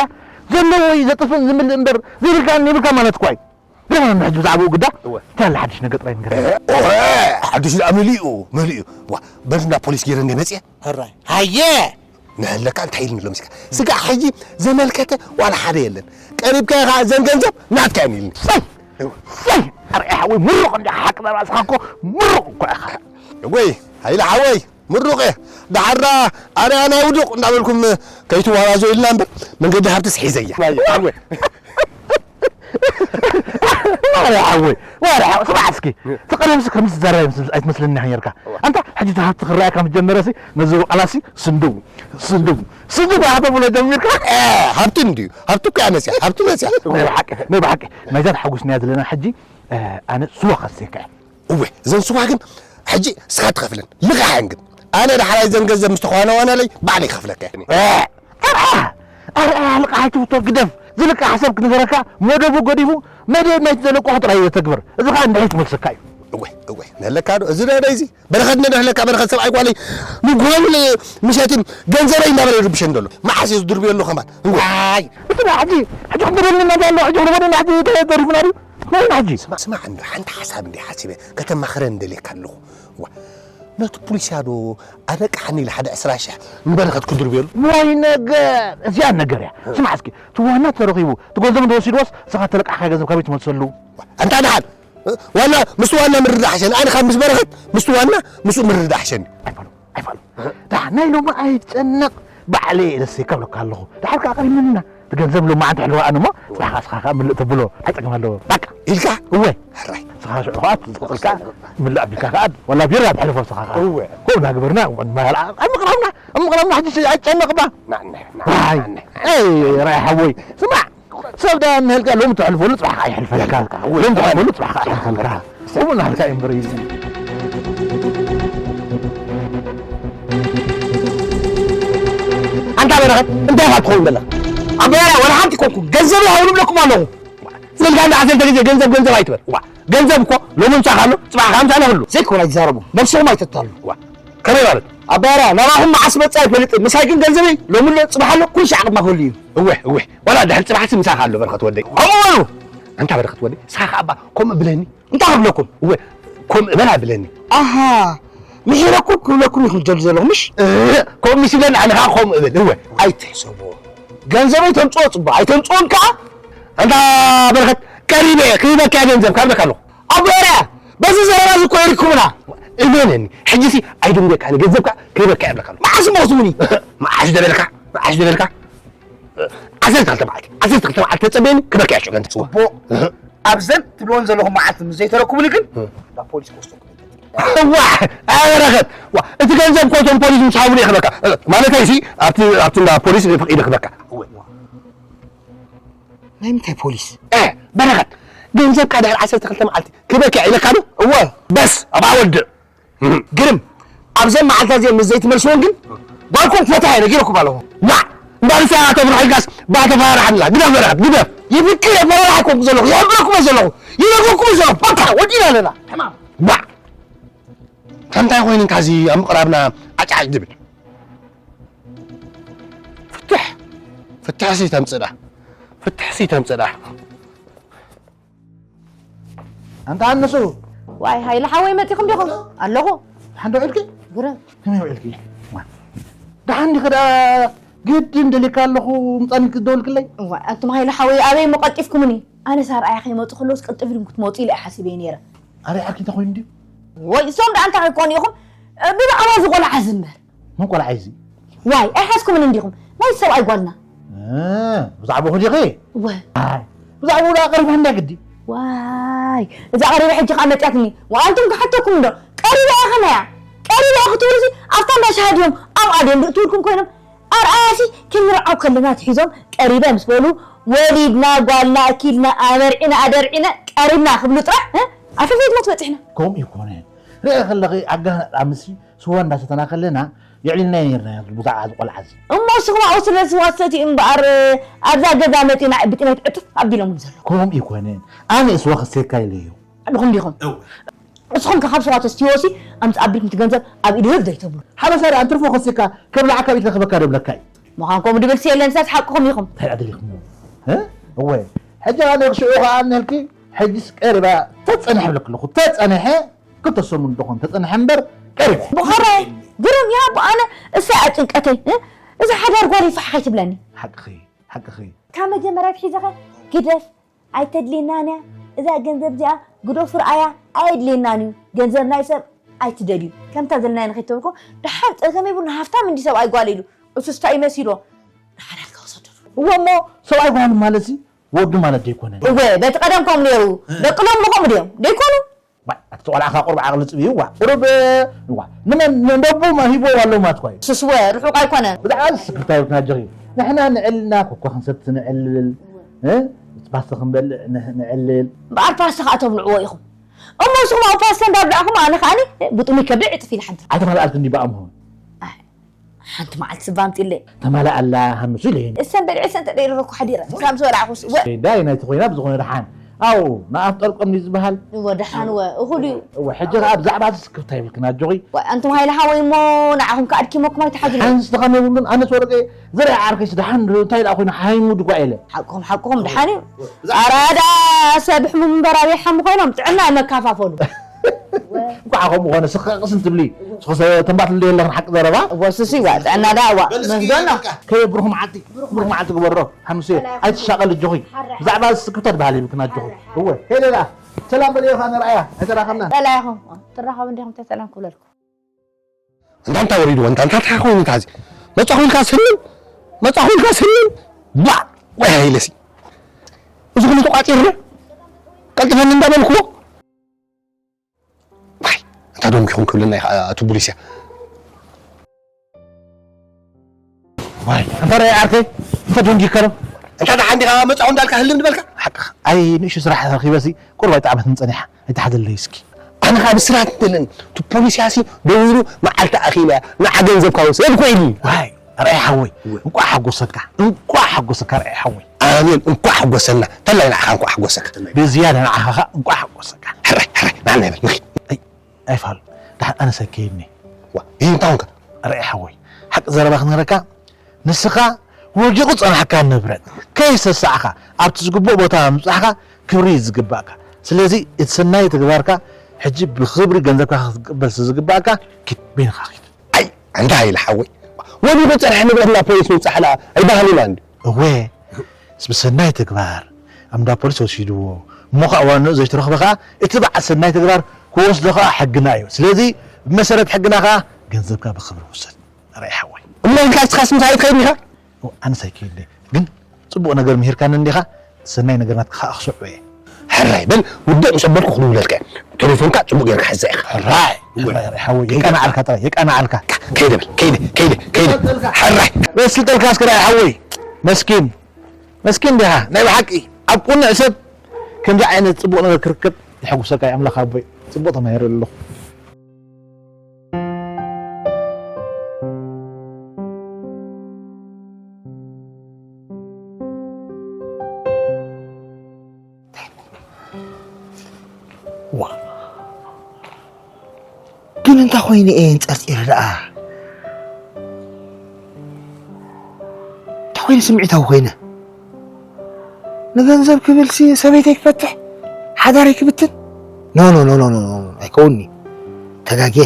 ዘለዎ እዩ ዘጥፍእን ዝምልእ እምበር ዘይብልካ ይብልካ ማለት እኳ እዩ። ገና ንሕጂ ብዛዕባኡ ግዳ እወ። እንታይ ኣላ ሓድሽ ነገር ጥራይ ንገር። ኦሄ፣ ሓድሽ ደኣ መሊኡ፣ መሊኡ። ዋ፣ በልና ፖሊስ ገይረ እንደ መጽየ። ሕራይ። ሃየ! ንሕለካ እንታይ ኢልኒ ኣሎ መሲካ? ስጋዕ ሕጂ ዘመልከተ ዋላ ሓደ የለን። ቀሪብካ ኢኻ ዘን ገንዘብ ናትካ እየን ኢልኒ። ሰይ! ሰይ! ኣርኣያ ሓወይ ምሩቕ እንዲኻ ሓቂ ዘራእስኻ እኮ ምሩቕ እኮ ኢኻ። ወይ፣ ሃይለ ሓወይ፣ ምሩቕ እየ። ደሓራ ኣርኣያ ናይ ውዱቕ እንዳበልኩም ከይትዋራዞ ኢልና እምበር መንገዲ ሃብትስ ሒዘያ። ኣርኣያ ሓወይ፣ ኣርኣያ ሓወይ፣ ስማዕ እስኪ። እቲ ቀደምሲ ከምዚ ትዛረብ ኣይትመስለኒ ነይርካ። ኣንታ ሕጂ እቲ ሃብቲ ክረኣየካ ምስ ጀመረሲ ነዚ ወቐላሲ ስንድው ስንድው ስንድው ኣተብሎ ጀሚርካ። ሃብቲ እንድዩ፣ ሃብቲ እኮ እያ መፅያ፣ ሃብቲ መፅያ። ናይ ብሓቂ ናይ ብሓቂ ናይዛ ተሓጒስናያ ዘለና ሕጂ ኣነ ስዋ ከስቴካ እየ። እወ እዘን ስዋ ግን ሕጂ እስኻ ትኸፍለን ልቓሐን ግን ኣነ ዳሕራይ ዘን ገንዘብ ምስ ተኳነዋናለይ ባዕለይ ይኸፍለካ እየ። ኣርኣያ ኣርኣያ ልቃሕ ኣይትውቶ ግደፍ። ዝልቃሕ ሰብ ክነገረካ መደቡ ገዲፉ መደብ ናይቲ ዘለቅሖ ጥራይ ዘተግብር እዚ ኸዓ እንድሕሪ ትመልሰካ እዩ። እወ እወ ነለካ ዶ እዚ ደደይ እዚ በረኸት ነዶ ህለካ በረኸት ሰብኣይ ጓለይ ምጓኑ ምሸትን ገንዘበይ እናበለ ይርብሸን ዘሎ መዓስ እዩ ዝድርብዮ ኣሎ ከማን እወ ኣይ እቲ ሕጂ ሕጂ ክንደለና ዳሎ ሕጂ ክንበለና ሕጂ ተሪፍና ድዩ? ናይ ናጂ ስማዕ እንዶ ሓንቲ ሓሳብ እንዲ ሓሲበ ከተማኽረ እንደልየካ ኣለኹ። ዋ ነቲ ፖሊስያ ዶ ኣበቃሕኒ ኢለ ሓደ ዕስራ ሽሕ ንበረኸት ክድርብየሉ። ወይ ነገር እዚኣ ነገር እያ። ስማዕ እስኪ እቲ ዋና ተረኺቡ እቲ ገንዘብ እንተወሲድዎስ ንስኻ ተለቃሕካ ገንዘብ ካበይ ትመልሰሉ? ኣንታ ደሓን ዋና ምስቲ ዋና ምርዳእ ሓሸኒ ኣነ ካብ ምስ በረኸት ምስቲ ዋና ምስኡ ምርዳእ ሓሸኒ። ኣይፋሉ ኣይፋሉ ደሓን ናይ ሎሚ ኣይትጨነቕ ባዕለይ እየ ደስ ይከብለካ ኣለኹ። ደሓን ከዓ ቀሪምና እቲ ገንዘብ ሎማዓንቲ ሕልዋ ኣነ እሞ ንስኻ ስኻ ከዓ ምልእ ተብሎ ኣይፀገም ኣለዎ። በቃ ኢልካ እወ ሕራይ ንስኻ ሽዑ ከዓ ትፅቕፅልካ ምልእ ኣቢልካ ከዓ ወላ ቢራ ትሕልፎ ንስኻ ከዓ እወ ከምኡ እናገበርና እሞ ንመሃር ኣብ ምቕራብና ኣብ ምቕራብና ሕጂ ኣይጨነቕባ። ናዕነ ኣይ ናዕነ ኣይ ራይ ሓወይ ስማዕ ሰብ ደኣ እንሀልካ ሎም ተሕልፈሉ ፅባሕ ከዓ ይሕልፈልካ ሎም ተሕልፈሉ ፅባሕ ከዓ ይሕልፈልካ። ከምኡ ናሃልካ እዩ እምበር እዩ። ኣንታ በረኸት እንታይ ኢኻ ትኸውን ዘለኻ? ኣቦያራ ወላ ሓንቲ ኮንኩ ገንዘብ ይሃውሉ ብለኩም ኣለኹ። ስልካ እንዳ ዓሰርተ ግዜ ገንዘብ ገንዘብ ኣይትበል። ዋ ገንዘብ እኮ ሎሚ ምሳኻ ኣሎ ጽባሕ ከዓ ምሳና ይህሉ። ዘይኮነ ኣይትዛረቡ መልስኹም ኣይተታሉ። ዋ ከመይ ማለት? ኣቦያራ ናባኹም መዓስ መጻ ኣይፈልጥን ምሳይ ግን ገንዘበይ ሎሚ ኣሎ ጽባሕ ኣሎ ኩሉ ሻዕ ቅድማ ክህሉ እዩ። እወ እወ ዋላ ድሕሪ ጽባሕሲ ምሳኻ ኣሎ በረኸት ወደይ። ከምኡ በሉ። ኣንታ በረኸት ወደይ ንስኻ ከኣ እባ ከምኡ ብለኒ። እንታይ ክብለኩም? እወ ከምኡ በል ኣብለኒ። ኣሃ ምሒረኩም ክብለኩም ኢኹም ትደልዩ ዘለኹም ምሽ? እህ፣ ከምኡ ምስ ይብለኒ ኣነ ኸዓ ከምኡ እብል። እወ ኣይትሕሰብዎ። ገንዘበይ ተምፅኦ ፅቡቕ ኣይተምፅኦን ከዓ። ኣንታ በረኸት ቀሪበ እየ ክህበካ እየ ገንዘብ ካብ በካ ኣለኹ። ኣቦ ኤርያ በዚ ዘረባ እዚ እኮ የሪኩምና። እመነኒ ሕጂሲ ኣይድንገካን ገንዘብካ ክህበካ እየ እብለካ ኣለኹ። መዓስ እሞ ክትብኒ? መዓስ ደበልካ መዓስ ደበልካ? ዓሰርተ ክልተ መዓልቲ ዓሰርተ ክልተ መዓልቲ ተፀበየኒ ክበኪ እያ ሽዑ ገንዘብ። ፅቡቕ ኣብዘን ትብልወን ዘለኹም መዓልቲ ምስ ዘይተረኩብኒ ግን ናብ ፖሊስ ክወስደኩም እየ። ዋ ኣበረኸት ዋ እቲ ገንዘብ እኮ እቶም ፖሊስ ምስ ሃቡኒ እየ ክበካ ማለተይ ሲ ኣብቲ ኣብቲ እንዳ ፖሊስ ፈቒደ ክበካ። ናይ ምንታይ ፖሊስ? በረኸት ገንዘብካ ድሕሪ ዓሰርተ ክልተ መዓልቲ ክበኪ እያ ኢለካ ዶ? እወ በስ ኣብኣ ወድእ። ግርም ኣብዘን መዓልታት እዚአን ምስ ዘይትመልስወን ግን ጓልኩም ክፈትሓ እየ ነጊረኩም ኣለኹ። ዋዕ እንዳ ንሳ ተብርሖ ኢልካስ ባዕ ተፈራርሓና ግደፍ በረኸት ግደፍ። ይብክር የፈራርሓኩም ዘለኹ ይሕብረኩም ዘለኹ ይነግረኩም ዘለኹ በቃ ወዲና ኣለና ሕማም። ዋዕ ከምታይ ኮይኑ እንካዚ ኣብ ምቕራብና ዓጫዓጭ ዝብል ፍትሕ ፍትሕሲ ተምፅዳ ፍትሕሲ ተምፅዳ። ኣንታ ኣንሱ ዋይ ሃይለ ሓወይ መፂኹም ዲኹም? ኣለኹ። ሓንዶ ዒልኪ? ግረ ከመይ ውዒልኪ? ደሓን ዲኺ ደኣ ግድን ደሊካ ኣለኹ ምጻኒ ክደውልክለይ? እዋይ ኣቱም ሃይለ ሓወይ ኣበይ እሞ ቀልጢፍኩምኒ? ኣነስ ኣርኣያ ከይመፁ ከለውስ ቅልጥፍ ኢልኩም ክትመፁ ኢለ እየ ሓሲበ ነይረ። ኣበይ ዓርኪ እንተ ኮይኑ ድዩ? ወይ እሶም ደኣ እንታይ ክኮኑ ኢኹም? ብዛዕባ እዚ ቆልዓ ዝምበር። መን ቆልዓ እዚ? ዋይ ኣይሓዝኩምን እንዲኹም ናይ ሰብኣይ ጓልና። ብዛዕባኹ ዲኺ? ወ። ኣይ ብዛዕባኡ ደኣ ቀሪባ እንዳ ግዲ። ዋይ እዛ ቀሪባ ሕጂ ከዓ መፅያትኒ። ወኣንቱም ክሓተኩም እንዶ ቀሪባ እያ ከመያ? ቀሪባ እያ ክትብሉ እዚ ኣብታ እንዳ ሻሃ ድዮም ኣብኣ ድዮም ዝእትውልኩም ኮይኖም ኣርኣያሲ ክንርዓው ከለና ትሒዞም ቀሪበ ምስ በሉ ወሊድና ጓልና ኣኪልና ኣመርዒና ኣደርዒና ቀሪብና ክብሉ ጥራሕ ኣፈፈት ሞት በፂሕና። ከምኡ ይኮነን። ርአ ከለኺ ኣገላልፃ ምስሪ ስዋ እንዳሰተና ከለና የዕሊልና ነርና ብዛዕባ እዚ ቆልዓ እዚ። እሞ ንስኹም ኣብኡ ስለ ስዋ ትሰትዩ እምበኣር ኣብዛ ገዛ መፂኡ ንዓይ ብጥሜት ዕጥፍ ኣቢሎምኒ ዘለዉ። ከምኡ ይኮነን። ኣነ ስዋ ክሰትየካ ኢለዮ። ኣድኹም ዲኹም? ንስኹም ከ ካብ ስዋ ተስትይዎ ሲ ኣምፅእ ኣቢልኩም እቲ ገንዘብ ኣብ ኢዱ ህብ ዘይተብሉ። ሓበሳ ደኣ እንትርፎ ከሲካ ከብልዓካ ኣብ ኢድ ከኽበካ ዶ ብለካ እዩ። ምዃን ከምኡ ድብል ሲ የለን፣ ሳስ ሓቅኹም ኢኹም። እንታይ ደኣ ደሊኽሞ? እ? እወ። ሕጂ ኣነ ክሽዑ ከኣ እኒሀልኪ፣ ሕጂስ ቀሪባ ተጸንሐ ብለኪ ኣለኹ። ተጸንሐ፣ ክልተ ሰሙን ደኾን ተጸንሐ እምበር ቀሪባ። ብኸራይ፣ ግርም፣ ያቦ፣ ኣነ እሳ እያ ጭንቀተይ፣ እ? እዛ ሓዳር ጓለይ ፋሕ ከይትብለኒ። ሓቅኺ፣ ሓቅኺ። ካብ መጀመርያ ኣትሒዘኸ ግደፍ፣ ኣይተድልየናን እያ እዛ ገንዘብ እዚኣ፣ ግደፉ ርኣያ፣ ኣየድልየናን እዩ። ገንዘብ ናይ ሰብ ኣይትደልዩ። ከምታ ዘለናዮ ንኸይድ ተበልኩ፣ ደሓር ጸገም የብሉን፣ ሃፍታም እንዲ ሰብኣይ ጓል ኢሉ። እሱስ እንታይ እዩ መሲልዎ? ንሓዳርካ ወሰደሉ። እወ እሞ ሰብኣይ ጓል ማለትሲ ወዱ ማለት ደይኮነ። እወ፣ በቲ ቀደም ከምኡ ነይሩ። ደቂ ሎሚ ከምኡ ድዮም? ደይኮኑ? ዋይ፣ ኣቲ ቆልዓ ከኣ ቁሩብ ዓቕሊ ጽብዩ፣ ዋእ፣ ቁሩብ፣ ዋእ፣ ንመን፣ ንደቡ ሂብዎ ኣለዉ ማለት እኳ እዩ። እሱስ እወ፣ ርሑቕ ኣይኮነን። ብጣዕሚ ስክፍታ ይብልክን ኣጆኺ። ንሕና ንዕልና ኮኳ ክንሰቲ ንዕልል፣ እ? ፓስታ ክንበልዕ ን-፣ ንዕልል። እምበኣር ፓስታ ከኣ ተብልዕዎ ኢኹም። እሞ ንስኹም ኣብኡ ፓስታ እንዳብላዕኹም ኣነ ከኣኒ ብጥሙይ ከብልዕ ዕጥፍ ኢለ ሓንቲ። ኣይተመላኣልክን ድዩ ብኣምሆ? ኣይ፣ ሓንቲ መዓልቲ ስባ ኣምፅእለይ። ተማላእ ኣላ ሃምሱ ኢለ እየን። እሰን በሊዐ እሰን ተደይረረኩ ሓዲረ። ክሳብ ምስ በላዕኹስ፣ ወ-፣ ዳይ ናይቲ ኮይና ብዝኾነ ደሓን። ኣው፣ ንኣፍ ጠርቆም ድዩ ዝበሃል? እወ፣ ደሓን ወ፣ እኹል እዩ። እወ፣ ሕጂ ኸዓ ብዛዕባ እዚ ስክፍታ የብልክን ኣጆኺ። ወ፣ ኣንቱም ሃይለ ሓወይ እሞ ንዓኹም ከኣ ኣድኪመኩም ኣይትሓዙኒ። ደሓን ዝተኸመ የብሉን፣ ኣነስ ወረቀ ዝርኣ ዓርከይሲ ደሓን እንታይ ደኣ ኮይኑ ሓይሙ ድጓ ኢለ። ሓቅኹም፣ ሓቅኹም፣ ደሓን እዩ። ኣራዳ ሰብ ሕሙም እምበር ኣበይ ሓሙ ኮይኖም ጥዕና ኣይመካፋፈሉ። እንኳዕ ከምኡ ኮነ ስኸ ቅስን ትብሊ። ስኸ ተንባትል ዶ የለኽን ሓቂ ዘረባ። እወ ስሲ ዋ ጥዕና ዳ ዋ መስገኖ። ከየ ብሩኽ መዓልቲ ብሩኽ መዓልቲ ግበሮ። ሓምሴ ኣይትሻቐል እጆኺ። ብዛዕባ ስክፍታ ትበሃል ይብልክን ኣጆኺ። እወ ከይደ ደኣ ሰላም በልዮ ኸኣ ንርኣያ ኣይተራኸብናን። ጠላይኹም ትራኸቡ እንዲኹም ተሰላም ክብለልኩም። እንታ እንታ ወሪድዎ እንታ እንታ እንታይ ኮይኑ እንታ እዚ መጻኹ ኢልካ ስልም መጻኹ ኢልካ ስልም ባ ወይ ሃይለሲ እዚ ኩሉ ተቋጺርና ቀልጥፈኒ እንዳበልክዎ ዋይ እንታ ደንጊኹም ክብለና እዩ ከዓ እቲ ቡሊስያ ዋይ እንታ ርኣይ ዓርከይ እንተ ደንጊካ ዶ እንታ ደሓን ዲኻ መጻኹ እንዳልካ ህልም ዝበልካ ሓቅኻ ኣይ ንእሹ ስራሕ ረኺበሲ ቁርብ ኣይጠዓመትን ጸኒሓ ኣይትሓዘለይ እስኪ ኣነ ከዓ ብስራት እንተለን እቲ ፖሊስያሲ ደዊሉ መዓልቲ ኣኺለ ንዓ ገንዘብካ ውሰድ እኮ ኢሉኒ ዋይ ርኣይ ሓወይ እንቋዕ ሓጎሰካ እንቋዕ ሓጎሰካ ርኣይ ሓወይ ኣሜን እንቋዕ ሓጎሰና ተላይ ንዓኻ እንቋዕ ሓጎሰካ ብዝያዳ ንዓኻ ከዓ እንቋዕ ሓጎሰካ ሕራይ ሕራይ ንዓና ይበል ንኺድ ኣይፋሉ ድሓን ኣነስ ኣይከይድኒ ዋ ይህ እንታይ ኾንካ ርኣይ ሓወይ ሓቂ ዘረባ ክነግረካ ንስኻ ወዲቑ ዝጸናሕካ ንብረት ከይሰሳዕኻ ኣብቲ ዝግብኦ ቦታ ምብጻሕካ ክብሪ እዩ ዝግባእካ። ስለዚ እቲ ሰናይ ተግባርካ ሕጂ ብኽብሪ ገንዘብካ ክትቅበል ስለ ዝግባእካ ኪድ በይንኻ ኪድ። ኣይ ኣንታ ሃይለ ሓወይ ወዲቑ ዝጸንሐ ንብረት ናብ ፖሊስ ምብጻሕ ደኣ ኣይበሃልን እንድዩ። እወ ብሰናይ ተግባር ኣብ እንዳ ፖሊስ ወሲድዎ እሞ ከኣ ዋንኡ ዘይተረኽበ ከኣ እቲ በዓል ሰናይ ተግባር ክወስዶ ከኣ ሕግና እዩ። ስለዚ ብመሰረት ሕግና ከኣ ገንዘብካ ብኽብሪ ውሰድ። ርኣይ ሓወይ። እሞ ኢልካ እስኻስ ምሳይ ትኸይድ ኢኻ? ኣነስ ኣይከይድን እየ ግን ጽቡቕ ነገር ምሂርካኒ እንዲኻ ሰናይ ነገር ናትካ ከኣ ክስዕቦ እየ። ሕራይ በል ውድእ ምስ ኣበልኩ ክድውለልካ እየ። ቴሌፎንካ ጽቡቕ ጌርካ ሕዛ ኢኻ። ሕራይ ሕራይ ርኣይ ሓወይ የቃንዓልካ ጥራይ የቃንዓልካ። ከይደ በል ከይደ ከይደ ከይደ። ሕራይ። በል ስልጠልካ እስከ ርኣይ ሓወይ መስኪን መስኪን ዲኻ ናይ ብሓቂ ኣብ ቅኑዕ ሰብ ከምዚ ዓይነት ጽቡቕ ነገር ክርከብ የሐጉሰካ እዩ ኣምላኽ ኣቦይ ጽቡቕ ተማሂረ ኣለኹ። ዋ ግን እንታይ ኮይነ እየ እንጸርጺረ ደኣ እንታይ ኮይነ ስምዒታዊ ኮይነ ንገንዘብ ክብልሲ ሰበይተይ ክፈትሕ ሓዳረይ ክብትን ኖ ኖ ኖ ኖ ኖ ኣይከውንኒ ተጋግየ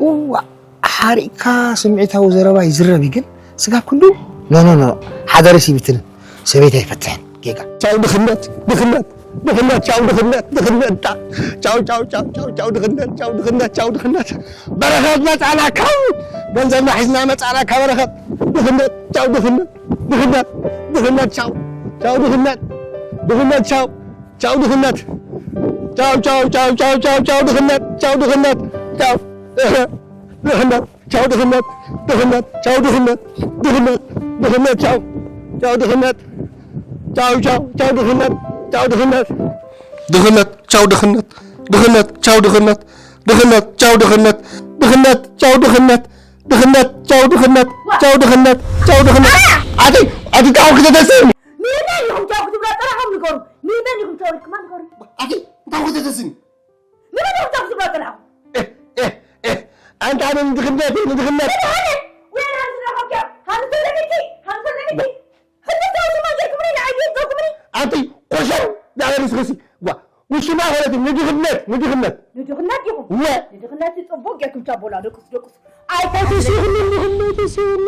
እዋ ሓሪቕካ ስምዒታዊ ዘረባ ይዝረብ እዩ ግን ስጋብ ክንዱ ኖ ኖ ኖ ሓዳረይሲ ይብትንን ሰበይተይ ኣይፈትሕን ጌጋ ቻው ድኽነት ድኽነት ድኽነት ቻው ድኽነት ድኽነት ቻው ቻው ቻው ቻው ቻው ድኽነት ቻው ድኽነት ቻው ድኽነት በረኸት መጻና ካብ ገንዘብና ሒዝና መጻና ካብ በረኸት ድኽነት ቻው ድኽነት ድኽነት ድኽነት ቻው ቻው ድኽነት ድኽነት ቻው ቻው ድኽነት ቻው ቻው ቻው ቻው ቻው ቻው ድኽነት ቻው ድኽነት ቻው ድኽነት ቻው ድኽነት ድኽነት ቻው ድኽነት ድኽነት ድኽነት ቻው ቻው ድኽነት ቻው ቻው ቻው ድኽነት ቻው ድኽነት ድኽነት ቻው ድኽነት ድኽነት ቻው ድኽነት ድኽነት ቻው ድኽነት ድኽነት ቻው ድኽነት ድኽነት ቻው ድኽነት ቻው ድኽነት ቻው ድኽነት። ኣቲ ኣቲ ቻው ክተተስኒ። ንመን ኢኹም ቻው ክትብላ ጥራኹም ንገሩ። ንመን ኢኹም ቻው ኢልኩማ ንገሩ። ኣቲ ቻው ክተተስኒ። ንመን ኢኹም ቻው ክትብላ ጥራኹም። ኤህ ኤህ ኤህ ኣንታ ኣነ ንድኽነት ንድኽነት። ወይን ሃንስ ረኸብኪ ሃንስ ተለሚኪ ሃንስ ተለሚኪ። ሕጂ ቻው ስማ ጌርኩምኒ ንዓይ ጌርኩምኒ። ኣቲ ቆሻው ዳበሪስ ኸሲ ዋ ውሽማ ኸለት ንድኽነት ንድኽነት። ንድኽነት ኢኹም። ወ ንድኽነት ጽቡቅ ጌርኩም ቻው በላ ደቅሱ ደቅሱ። ኣይተስኽኒ ንድኽነት ተስኽኒ።